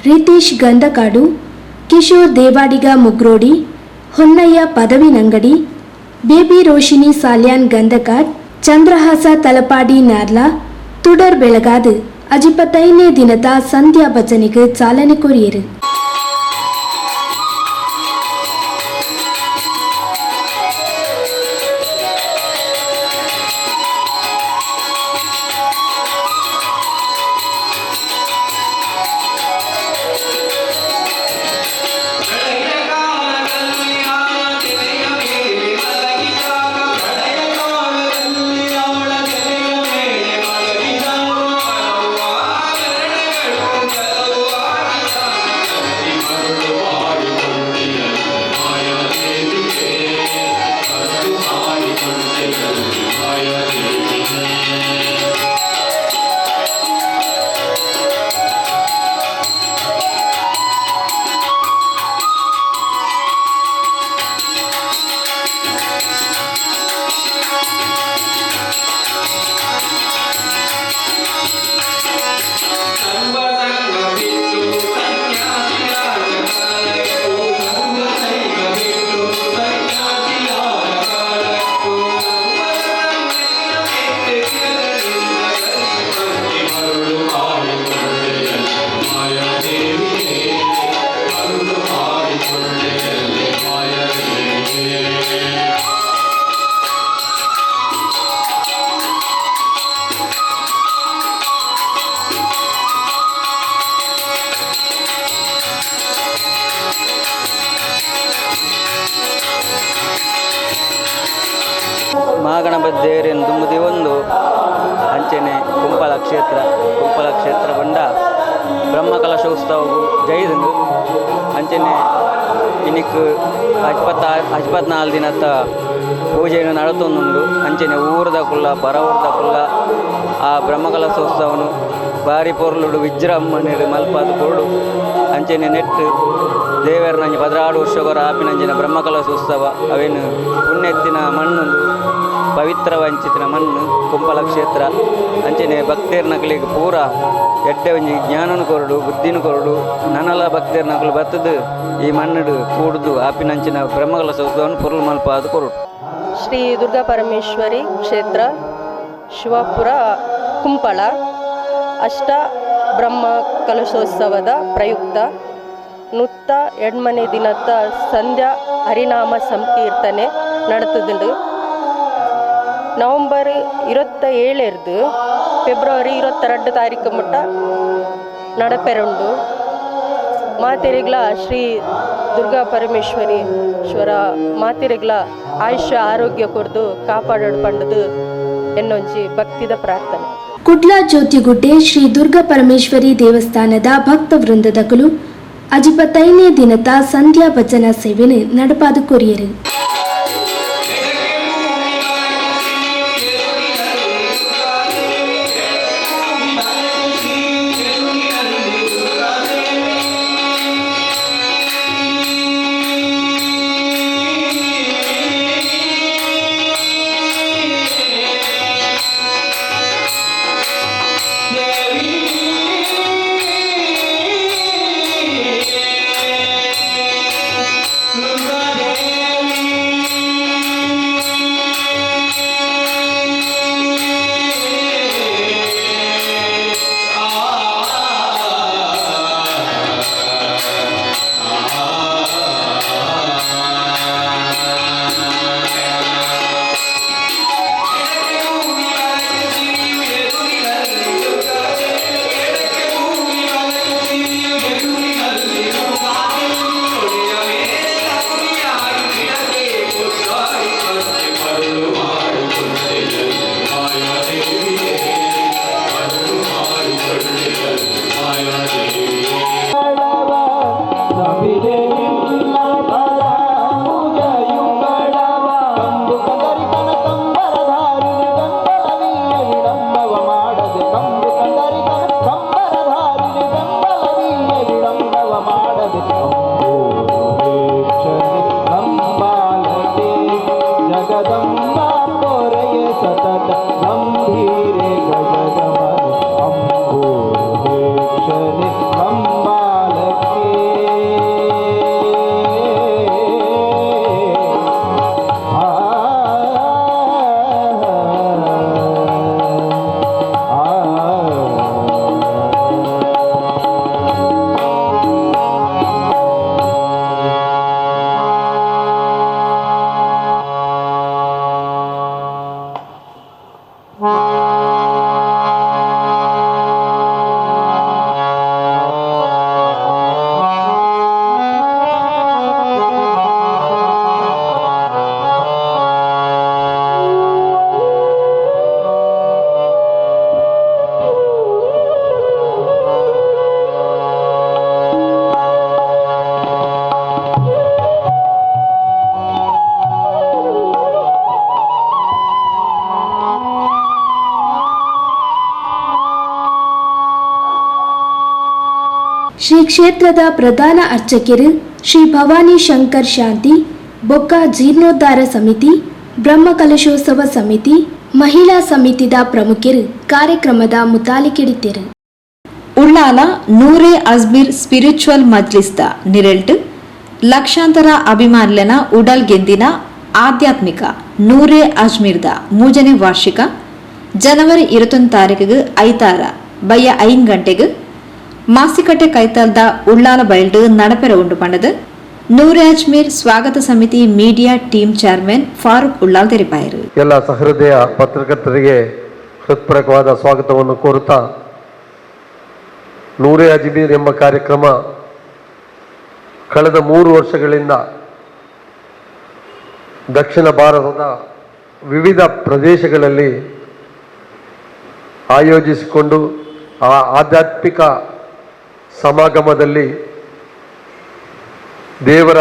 E: ರಿತೇಶ್ ಗಂಧಕಾಡು, ಕಿಶೋರ್ ದೇವಾಡಿಗ ಮುಗ್ರೋಡಿ, ಹೊನ್ನಯ್ಯ ಪದವಿನಂಗಡಿ, ಬೇಬಿ ರೋಶಿನಿ ಸಾಲ್ಯಾನ್ ಗಂಧಕಾಡ್, ಚಂದ್ರಹಾಸ ತಲಪಾಡಿ ನಾರ್ಲಾ, ತುಡರ್ ಬೆಳಗಾದು ಅಜಿಪತೈನೇ ದಿನದ ಸಂಧ್ಯಾ ಭಜನೆಗೆ ಚಾಲನೆ ಕೊರಿಯರು.
W: ಮಹಾಗಣಪತಿ ದೇವರಿನ ದುಂಬುದಿ ಒಂದು ಅಂಚೆನೆ ಕುಂಪಲ ಕ್ಷೇತ್ರ, ಕುಂಪಲ ಕ್ಷೇತ್ರ ಬಂಡ ಬ್ರಹ್ಮಕಲಶೋತ್ಸವವು ಜೈದಂದು ಅಂಚೆನೆ ಇನಿಕ್ 24 ದಿನದ ಪೂಜೆಯನ್ನು ನಡತೊಂದುಂಡು. ಅಂಚನೆ ಊರದ ಕುಲ್ಲ ಪರ ಊರದ ಕುಲ್ಲ ಆ ಬ್ರಹ್ಮಕಲಶೋತ್ಸವನು ಬಾರಿ ಪೊರ್ಲುಡು ವಿಜೃಂಭಣೆಡು ಮಲ್ಪಾದ ಕೊಡು. ಅಂಚನೆ ನೆಟ್ಟು ದೇವರನಂಜಿ 16 ವರ್ಷಗೊರ ಆಪಿನಂಜಿನ ಬ್ರಹ್ಮಕಲಶೋತ್ಸವ ಅವೇನು ಪುಣ್ಯತ್ತಿನ ಮಣ್ಣು ಪವಿತ್ರ ವಂಚಿತಿನ ಮಣ್ಣು ಕುಂಪಲ ಕ್ಷೇತ್ರ. ಅಂಚನೆ ಭಕ್ತೇರ್ನಕಲಿಗೆ ಪೂರ ಎಡ್ಡೆ ಒಂಜಿ ಜ್ಞಾನನು ಕೊರಡು ಬುದ್ಧಿನ ಕೊರಡು ನನಲ ಭಕ್ತೇರ್ನಕಲು ಬತ್ತದು ಈ ಮಣ್ಣು ಕೂಡುದು ಆಪಿನಂಚಿನ ಬ್ರಹ್ಮಕಲಶೋತ್ಸವವನ್ನು ಪೊರ್ಲು ಮಲ್ಪಾದ ಕೊರಡು.
G: ಶ್ರೀ ದುರ್ಗಾ ಪರಮೇಶ್ವರಿ ಕ್ಷೇತ್ರ ಶಿವಪುರ ಕುಂಪಳ ಅಷ್ಟ ಬ್ರಹ್ಮ ಕಲಶೋತ್ಸವದ ಪ್ರಯುಕ್ತ 108ನೇ ದಿನದ ಸಂಧ್ಯಾ ಹರಿನಾಮ ಸಂಕೀರ್ತನೆ ನಡೆತದುಂಡು. ನವಂಬರ್ 27 ಫೆಬ್ರವರಿ 22 ತಾರೀಕು ಮುಟ್ಟ ನಡಪೆರುಂಡು. ಮಾತೆರಿಗ್ಲ ಶ್ರೀ ದುರ್ಗಾ ಪರಮೇಶ್ವರಿ ಶ್ವರ ಮಾತೆರಿಗ್ಲ ಆಯುಷ್ಯ ಆರೋಗ್ಯ ಕೊರ್ದು ಕಾಪಾಡೋಡು ಪಂಡದು ಎನ್ನೊಂಜಿ ಭಕ್ತಿದ ಪ್ರಾರ್ಥನೆ.
E: ಕುಡ್ಲ ಜ್ಯೋತಿಗುಡ್ಡೆ ಶ್ರೀ ದುರ್ಗಾ ಪರಮೇಶ್ವರಿ ದೇವಸ್ಥಾನದ ಭಕ್ತ ವೃಂದದಕಲು 55ನೇ ದಿನದ ಸಂಧ್ಯಾ ಭಜನಾ ಸೇವೆಯನ್ನು ನಡಪಾದ ಕೊರಿಯರು. ಶ್ರೀ ಕ್ಷೇತ್ರದ ಪ್ರಧಾನ ಅರ್ಚಕರು ಶ್ರೀ ಭವಾನಿ ಶಂಕರ್ ಶಾಂತಿ ಬೊಕ್ಕ ಜೀರ್ಣೋದ್ಧಾರ ಸಮಿತಿ, ಬ್ರಹ್ಮಕಲಶೋತ್ಸವ ಸಮಿತಿ, ಮಹಿಳಾ ಸಮಿತಿದ ಪ್ರಮುಖರು ಕಾರ್ಯಕ್ರಮದ ಮುತಾಲಿಕಿಡಿತಿರು.
F: ಉಳ್ಳಾಲ ನೂರೇ ಅಜ್ಮೀರ್ ಸ್ಪಿರಿಚುವಲ್ ಮಜ್ಲಿಸ್ದ ನಿರೆಲ್ಟ್ ಲಕ್ಷಾಂತರ ಅಭಿಮಾನಿಲನ ಉಡಲ್ ಗೆಂದಿನ ಆಧ್ಯಾತ್ಮಿಕ ನೂರೇ ಅಜ್ಮೀರ್ದ 3ನೇ ವಾರ್ಷಿಕ ಜನವರಿ 21 ತಾರೀಕಿಗೆ ಐತಾರ ಬಯ್ಯ 5 ಗಂಟೆಗೆ ಮಾಸಿಕಟ್ಟೆ ಕೈತಲ್ದ ಉಳ್ಳಾಲ ಬಯಲ್ಡು നടപ്പെര ಉಂಡು ಪಂಡದು ನೂರೇ ಅಜ್ಮೀರ್ ಸ್ವಾಗತ ಸಮಿತಿ media team chairman Farooq Ullal ತೆರಿಪಾಯರು.
H: ಎಲ್ಲ ಸಹೃದಯ ಪತ್ರಕರ್ತರಿಗೆ ಹೃತ್ಪೂರ್ವಕವಾದ ಸ್ವಾಗತವನ್ನು ಕೋರುತ್ತಾ, ನೂರೇ ಅಜ್ಮೀರ್ ಎಂಬ ಕಾರ್ಯಕ್ರಮ ಕಳೆದ 3 ವರ್ಷಗಳಿಂದ ದಕ್ಷಿಣ ಭಾರತದ ವಿವಿಧ ಪ್ರದೇಶಗಳಲ್ಲಿ ಆಯೋಜಿಸಿಕೊಂಡು ಆ ಆಧ್ಯಾತ್ಮಿಕ ಸಮಾಗಮದಲ್ಲಿ ದೇವರ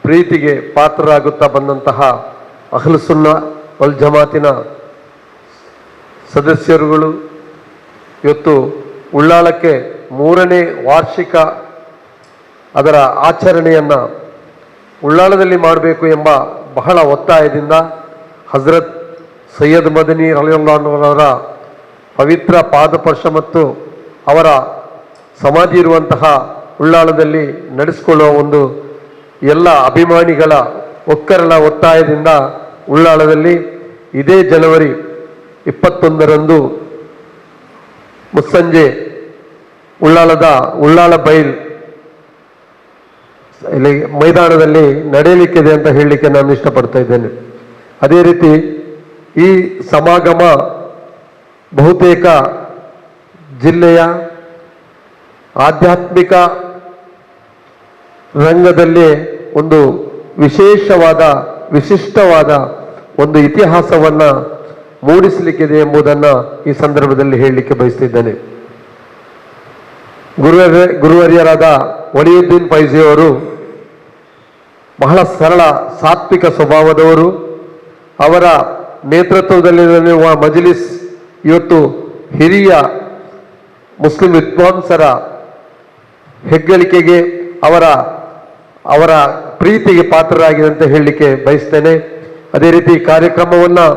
H: ಪ್ರೀತಿಗೆ ಪಾತ್ರರಾಗುತ್ತಾ ಬಂದಂತಹ ಅಹ್ಲುಸುನ್ನ ವಲ್ ಜಮಾತಿನ ಸದಸ್ಯರುಗಳು ಇವತ್ತು ಉಳ್ಳಾಲಕ್ಕೆ 3ನೇ ವಾರ್ಷಿಕ ಅದರ ಆಚರಣೆಯನ್ನು ಉಳ್ಳಾಲದಲ್ಲಿ ಮಾಡಬೇಕು ಎಂಬ ಬಹಳ ಒತ್ತಾಯದಿಂದ ಹಜರತ್ ಸೈಯದ್ ಮದನಿ ರಲಿಯಲ್ಲಾಹುವರ ಪವಿತ್ರ ಪಾದಪರ್ಶ ಮತ್ತು ಅವರ ಸಮಾಧಿ ಇರುವಂತಹ ಉಳ್ಳಾಲದಲ್ಲಿ ನಡೆಸಿಕೊಳ್ಳುವ ಒಂದು ಎಲ್ಲ ಅಭಿಮಾನಿಗಳ ಒಕ್ಕರಳ ಒತ್ತಾಯದಿಂದ ಉಳ್ಳಾಲದಲ್ಲಿ ಇದೇ ಜನವರಿ 21ರಂದು ಮುಸ್ಸಂಜೆ ಉಳ್ಳಾಲದ ಉಳ್ಳಾಲ ಬೈಲ್ ಇಲ್ಲಿ ಮೈದಾನದಲ್ಲಿ ನಡೆಯಲಿಕ್ಕಿದೆ ಅಂತ ಹೇಳಲಿಕ್ಕೆ ನಾನು ಇಷ್ಟಪಡ್ತಾ ಇದ್ದೇನೆ. ಅದೇ ರೀತಿ ಈ ಸಮಾಗಮ ಬಹುತೇಕ ಜಿಲ್ಲೆಯ ಆಧ್ಯಾತ್ಮಿಕ ರಂಗದಲ್ಲಿ ಒಂದು ವಿಶೇಷವಾದ ವಿಶಿಷ್ಟವಾದ ಒಂದು ಇತಿಹಾಸವನ್ನು ಮೂಡಿಸಲಿಕ್ಕಿದೆ ಎಂಬುದನ್ನು ಈ ಸಂದರ್ಭದಲ್ಲಿ ಹೇಳಲಿಕ್ಕೆ ಬಯಸ್ತಿದ್ದೇನೆ. ಗುರುವರ್ಯರಾದ ವಲಿಯುದ್ದೀನ್ ಫೈಜಿಯವರು ಬಹಳ ಸರಳ ಸಾತ್ವಿಕ ಸ್ವಭಾವದವರು. ಅವರ ನೇತೃತ್ವದಲ್ಲಿರುವ ಮಜ್ಲಿಸ್ ಇವತ್ತು ಹಿರಿಯ ಮುಸ್ಲಿಂ ವಿದ್ವಾಂಸರ ಹೆಗ್ಗಳಿಕೆಗೆ ಅವರ ಅವರ ಪ್ರೀತಿಗೆ ಪಾತ್ರರಾಗಿದೆ ಅಂತ ಹೇಳಲಿಕ್ಕೆ ಬಯಸ್ತೇನೆ. ಅದೇ ರೀತಿ ಕಾರ್ಯಕ್ರಮವನ್ನು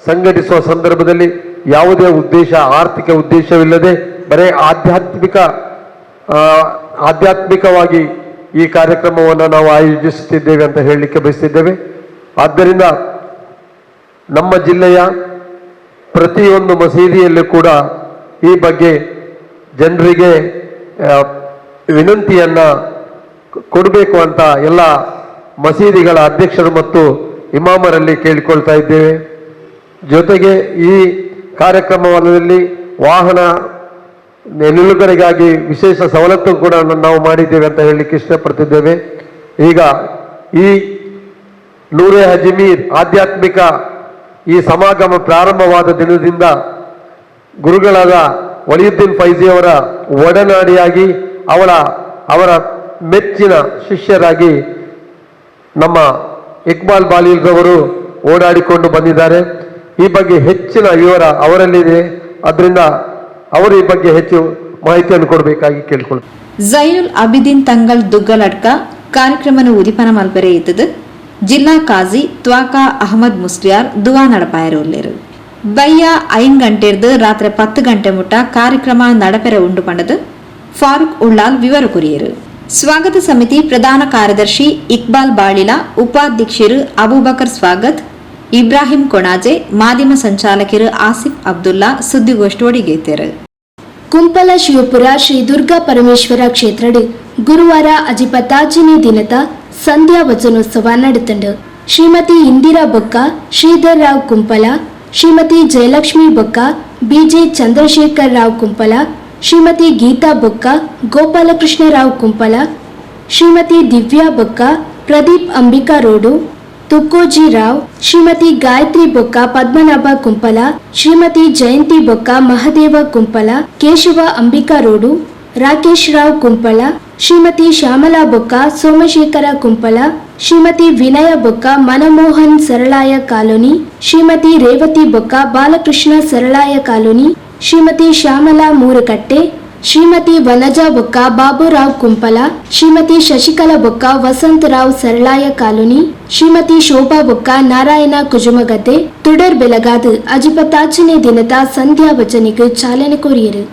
H: ಸಂಘಟಿಸುವ ಸಂದರ್ಭದಲ್ಲಿ ಯಾವುದೇ ಉದ್ದೇಶ, ಆರ್ಥಿಕ ಉದ್ದೇಶವಿಲ್ಲದೆ ಬರೇ ಆಧ್ಯಾತ್ಮಿಕವಾಗಿ ಈ ಕಾರ್ಯಕ್ರಮವನ್ನು ನಾವು ಆಯೋಜಿಸುತ್ತಿದ್ದೇವೆ ಅಂತ ಹೇಳಲಿಕ್ಕೆ ಬಯಸ್ತಿದ್ದೇವೆ. ಆದ್ದರಿಂದ ನಮ್ಮ ಜಿಲ್ಲೆಯ ಪ್ರತಿಯೊಂದು ಮಸೀದಿಯಲ್ಲೂ ಕೂಡ ಈ ಬಗ್ಗೆ ಜನರಿಗೆ ವಿನಂತಿಯನ್ನು ಕೊಡಬೇಕು ಅಂತ ಎಲ್ಲ ಮಸೀದಿಗಳ ಅಧ್ಯಕ್ಷರು ಮತ್ತು ಇಮಾಮರಲ್ಲಿ ಕೇಳಿಕೊಳ್ತಾ ಇದ್ದೇವೆ. ಜೊತೆಗೆ ಈ ಕಾರ್ಯಕ್ರಮದಲ್ಲಿ ವಾಹನ ನಿಲುಗಡೆಗಾಗಿ ವಿಶೇಷ ಸವಲತ್ತು ಕೂಡ ನಾವು ಮಾಡಿದ್ದೇವೆ ಅಂತ ಹೇಳಲಿಕ್ಕೆ ಇಷ್ಟಪಡ್ತಿದ್ದೇವೆ. ಈಗ ಈ ನೂರೇ ಅಜ್ಮೀರ್ ಆಧ್ಯಾತ್ಮಿಕ ಈ ಸಮಾಗಮ ಪ್ರಾರಂಭವಾದ ದಿನದಿಂದ ಗುರುಗಳಾದ ವಲಿಯುದ್ದೀನ್ ಫೈಜಿಯವರ ಒಡನಾಡಿಯಾಗಿ ಅವರ ಮೆಚ್ಚಿನ ಶಿಷ್ಯರಾಗಿ ನಮ್ಮ ಇಕ್ಬಾಲ್ ಬಾಲಿಲ್ರವರು ಓಡಾಡಿಕೊಂಡು ಬಂದಿದ್ದಾರೆ. ಈ ಬಗ್ಗೆ ಹೆಚ್ಚಿನ ವಿವರ ಅವರಲ್ಲಿದೆ, ಅದರಿಂದ ಅವರು ಈ ಬಗ್ಗೆ ಹೆಚ್ಚು ಮಾಹಿತಿಯನ್ನು ಕೊಡಬೇಕಾಗಿ ಕೇಳಿಕೊಳ್ಳುತ್ತಾರೆ.
F: ಜೈನುಲ್ ಅಬಿದಿನ್ ತಂಗಲ್ ದುಗ್ಗಲಡ್ಕ ಕಾರ್ಯಕ್ರಮನು ಉದಿಪನ ಮಲ್ಪರೆ ಇತ್ತದು ಜಿಲ್ಲಾ ಕಾಜಿ ತ್ವಾಕಾ ಅಹಮದ್ ಮುಸ್ಲಿಯಾರ್ ದುವಾ ನಡಪಾಯರು ಉಲ್ಲೇರು. ಬಯ್ಯ 5 ಗಂಟೆರ್ದು ರಾತ್ರಿ 10 ಗಂಟೆ ಮುಟ್ಟ ಕಾರ್ಯಕ್ರಮ ನಡಪೆರೆ ಉಂಡು ಪಂಡದು ಫಾರೂಕ್ ಉಳ್ಳಾಲ್ ವಿವರ ಕೊರಿಯರು. ಸ್ವಾಗತ ಸಮಿತಿ ಪ್ರಧಾನ ಕಾರ್ಯದರ್ಶಿ ಇಕ್ಬಾಲ್ ಬಾಳಿಲ, ಉಪಾಧ್ಯಕ್ಷರು ಅಬೂಬಕರ್ ಸ್ವಾಗತ್, ಇಬ್ರಾಹಿಂ ಕೊಣಾಜೆ, ಮಾಧ್ಯಮ ಸಂಚಾಲಕರು ಆಸಿಫ್ ಅಬ್ದುಲ್ಲಾ ಸುದ್ದಿಗೋಷ್ಠಿ ಒಡಿಗೇತರು.
E: ಕುಂಪಲ ಶಿವಪುರ ಶ್ರೀ ದುರ್ಗಾ ಪರಮೇಶ್ವರ ಕ್ಷೇತ್ರಡ್ ಗುರುವಾರ ಅಜಿಪತಾಜಿನಿ ದಿನದ ಸಂಧ್ಯಾ ವಚನೋತ್ಸವ ನಡೆತಂಡು. ಶ್ರೀಮತಿ ಇಂದಿರಾ ಬೊಕ್ಕ, ಶ್ರೀಧರ್ ರಾವ್ ಕುಂಪಲ, ಶ್ರೀಮತಿ ಜಯಲಕ್ಷ್ಮಿ ಬೊಕ್ಕ, ಬಿಜೆ ಚಂದ್ರಶೇಖರ್ ರಾವ್ ಕುಂಪಲ, ಶ್ರೀಮತಿ ಗೀತಾ ಬೊಕ್ಕ, ಗೋಪಾಲಕೃಷ್ಣ ರಾವ್ ಕುಂಪಲ, ಶ್ರೀಮತಿ ದಿವ್ಯಾ ಬೊಕ್ಕ, ಪ್ರದೀಪ್ ಅಂಬಿಕಾ ರೋಡು, ತುಕ್ಕೋಜಿ ರಾವ್, ಶ್ರೀಮತಿ ಗಾಯತ್ರಿ ಬೊಕ್ಕ, ಪದ್ಮನಾಭ ಕುಂಪಲ, ಶ್ರೀಮತಿ ಜಯಂತಿ ಬೊಕ್ಕ, ಮಹದೇವ ಕುಂಪಲ, ಕೇಶವ ಅಂಬಿಕಾ ರೋಡು, ರಾಕೇಶ್ ರಾವ್ ಕುಂಪಲ, ಶ್ರೀಮತಿ ಶ್ಯಾಮಲಾ ಬೊಕ್ಕ, ಸೋಮಶೇಖರ ಕುಂಪಲ, ಶ್ರೀಮತಿ ವಿನಯ ಬೊಕ್ಕ, ಮನಮೋಹನ್ ಸರಳಾಯ ಕಾಲೋನಿ, ಶ್ರೀಮತಿ ರೇವತಿ ಬೊಕ್ಕ, ಬಾಲಕೃಷ್ಣ ಸರಳಾಯ ಕಾಲೋನಿ, ಶ್ರೀಮತಿ ಶ್ಯಾಮಲಾ ಮೂರುಕಟ್ಟೆ, ಶ್ರೀಮತಿ ವನಜಾ ಬೊಕ್ಕ, ಬಾಬುರಾವ್ ಕುಂಪಲ, ಶ್ರೀಮತಿ ಶಶಿಕಲಾ ಬೊಕ್ಕ, ವಸಂತರಾವ್ ಸರಳಾಯ ಕಾಲೋನಿ, ಶ್ರೀಮತಿ ಶೋಭಾ ಬೊಕ್ಕ, ನಾರಾಯಣ ಕುಜುಮಗದ್ದೆ ತುಡರ್ ಬೆಲಗಾದು ಅಜಿಪತಾಚನೆ ದಿನದ ಸಂಧ್ಯಾ ಭಜನೆಗೆ ಚಾಲನೆ ಕೋರಿಯರು.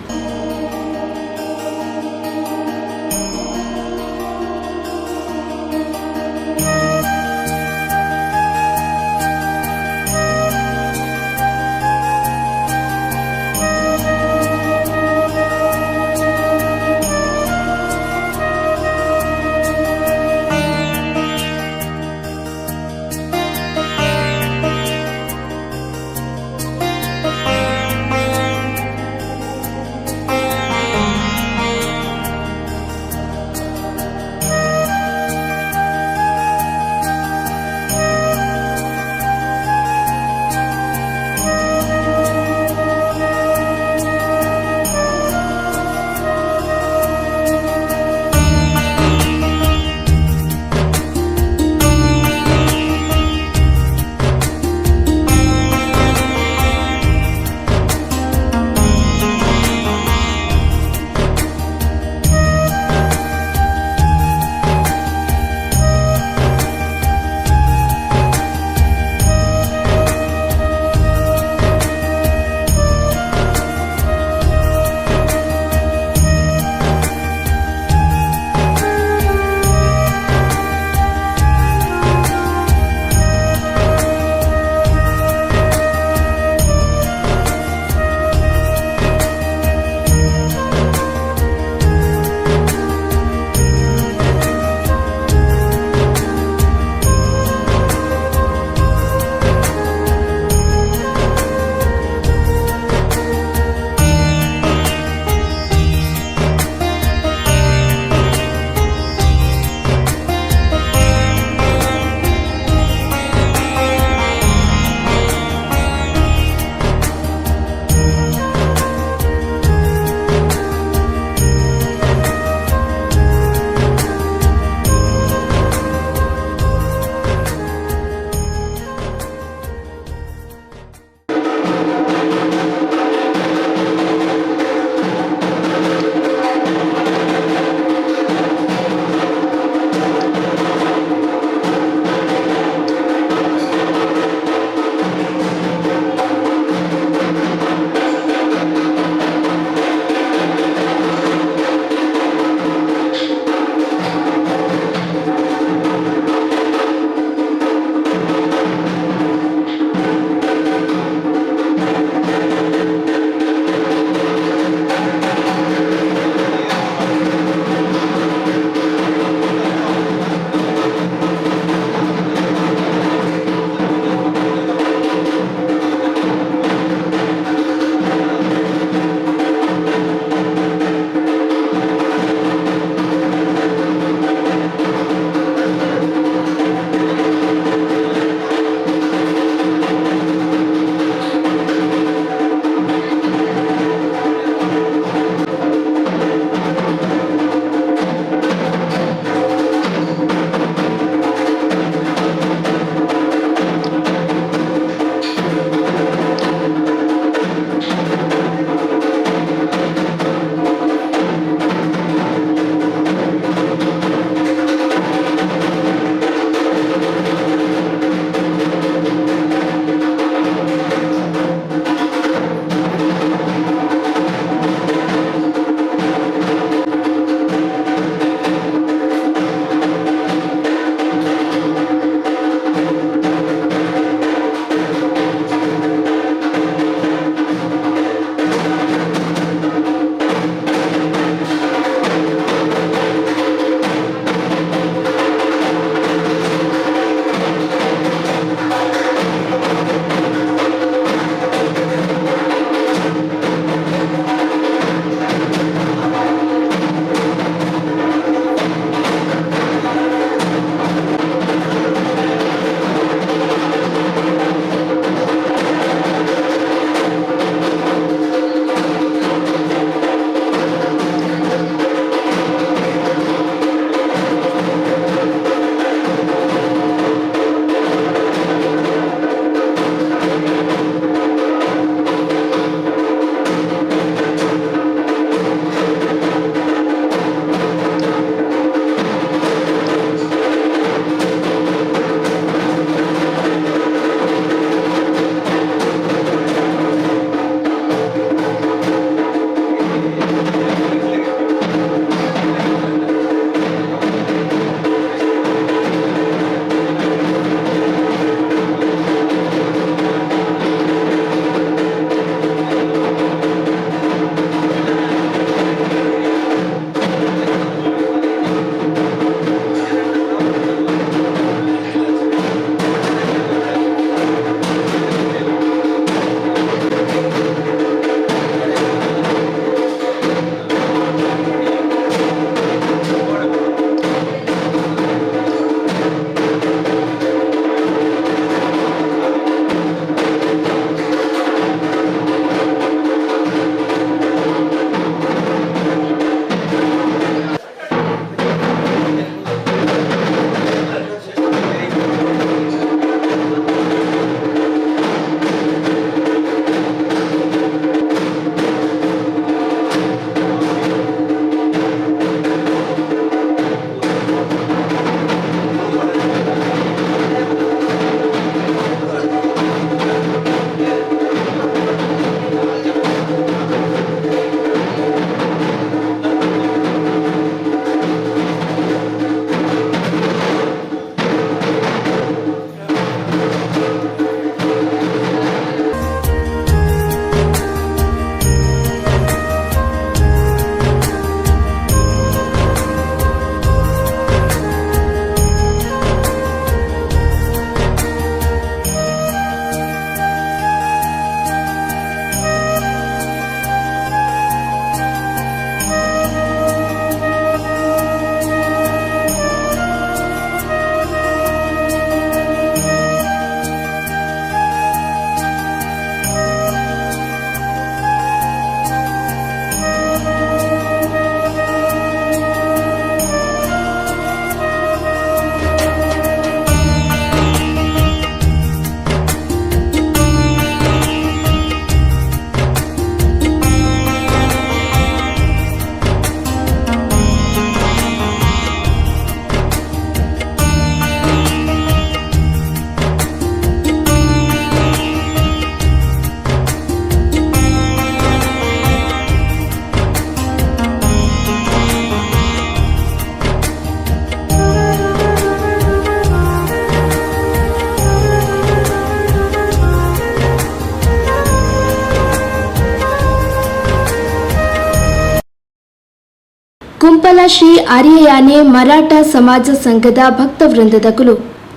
E: ಕುಂಪಲ ಶ್ರೀ ಆರ್ಯಯಾನೆ ಮರಾಠ ಸಮಾಜ ಸಂಘದ ಭಕ್ತ ವೃಂದದಕುಲು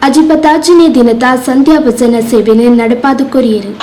E: ಅಜಿಪತಾಜಿನಿ ದಿನದ ಸಂಧ್ಯಾ ಭಜನ ಸೇವೆನೆ ನಡಪಾದು ಕೊರಿಯರು.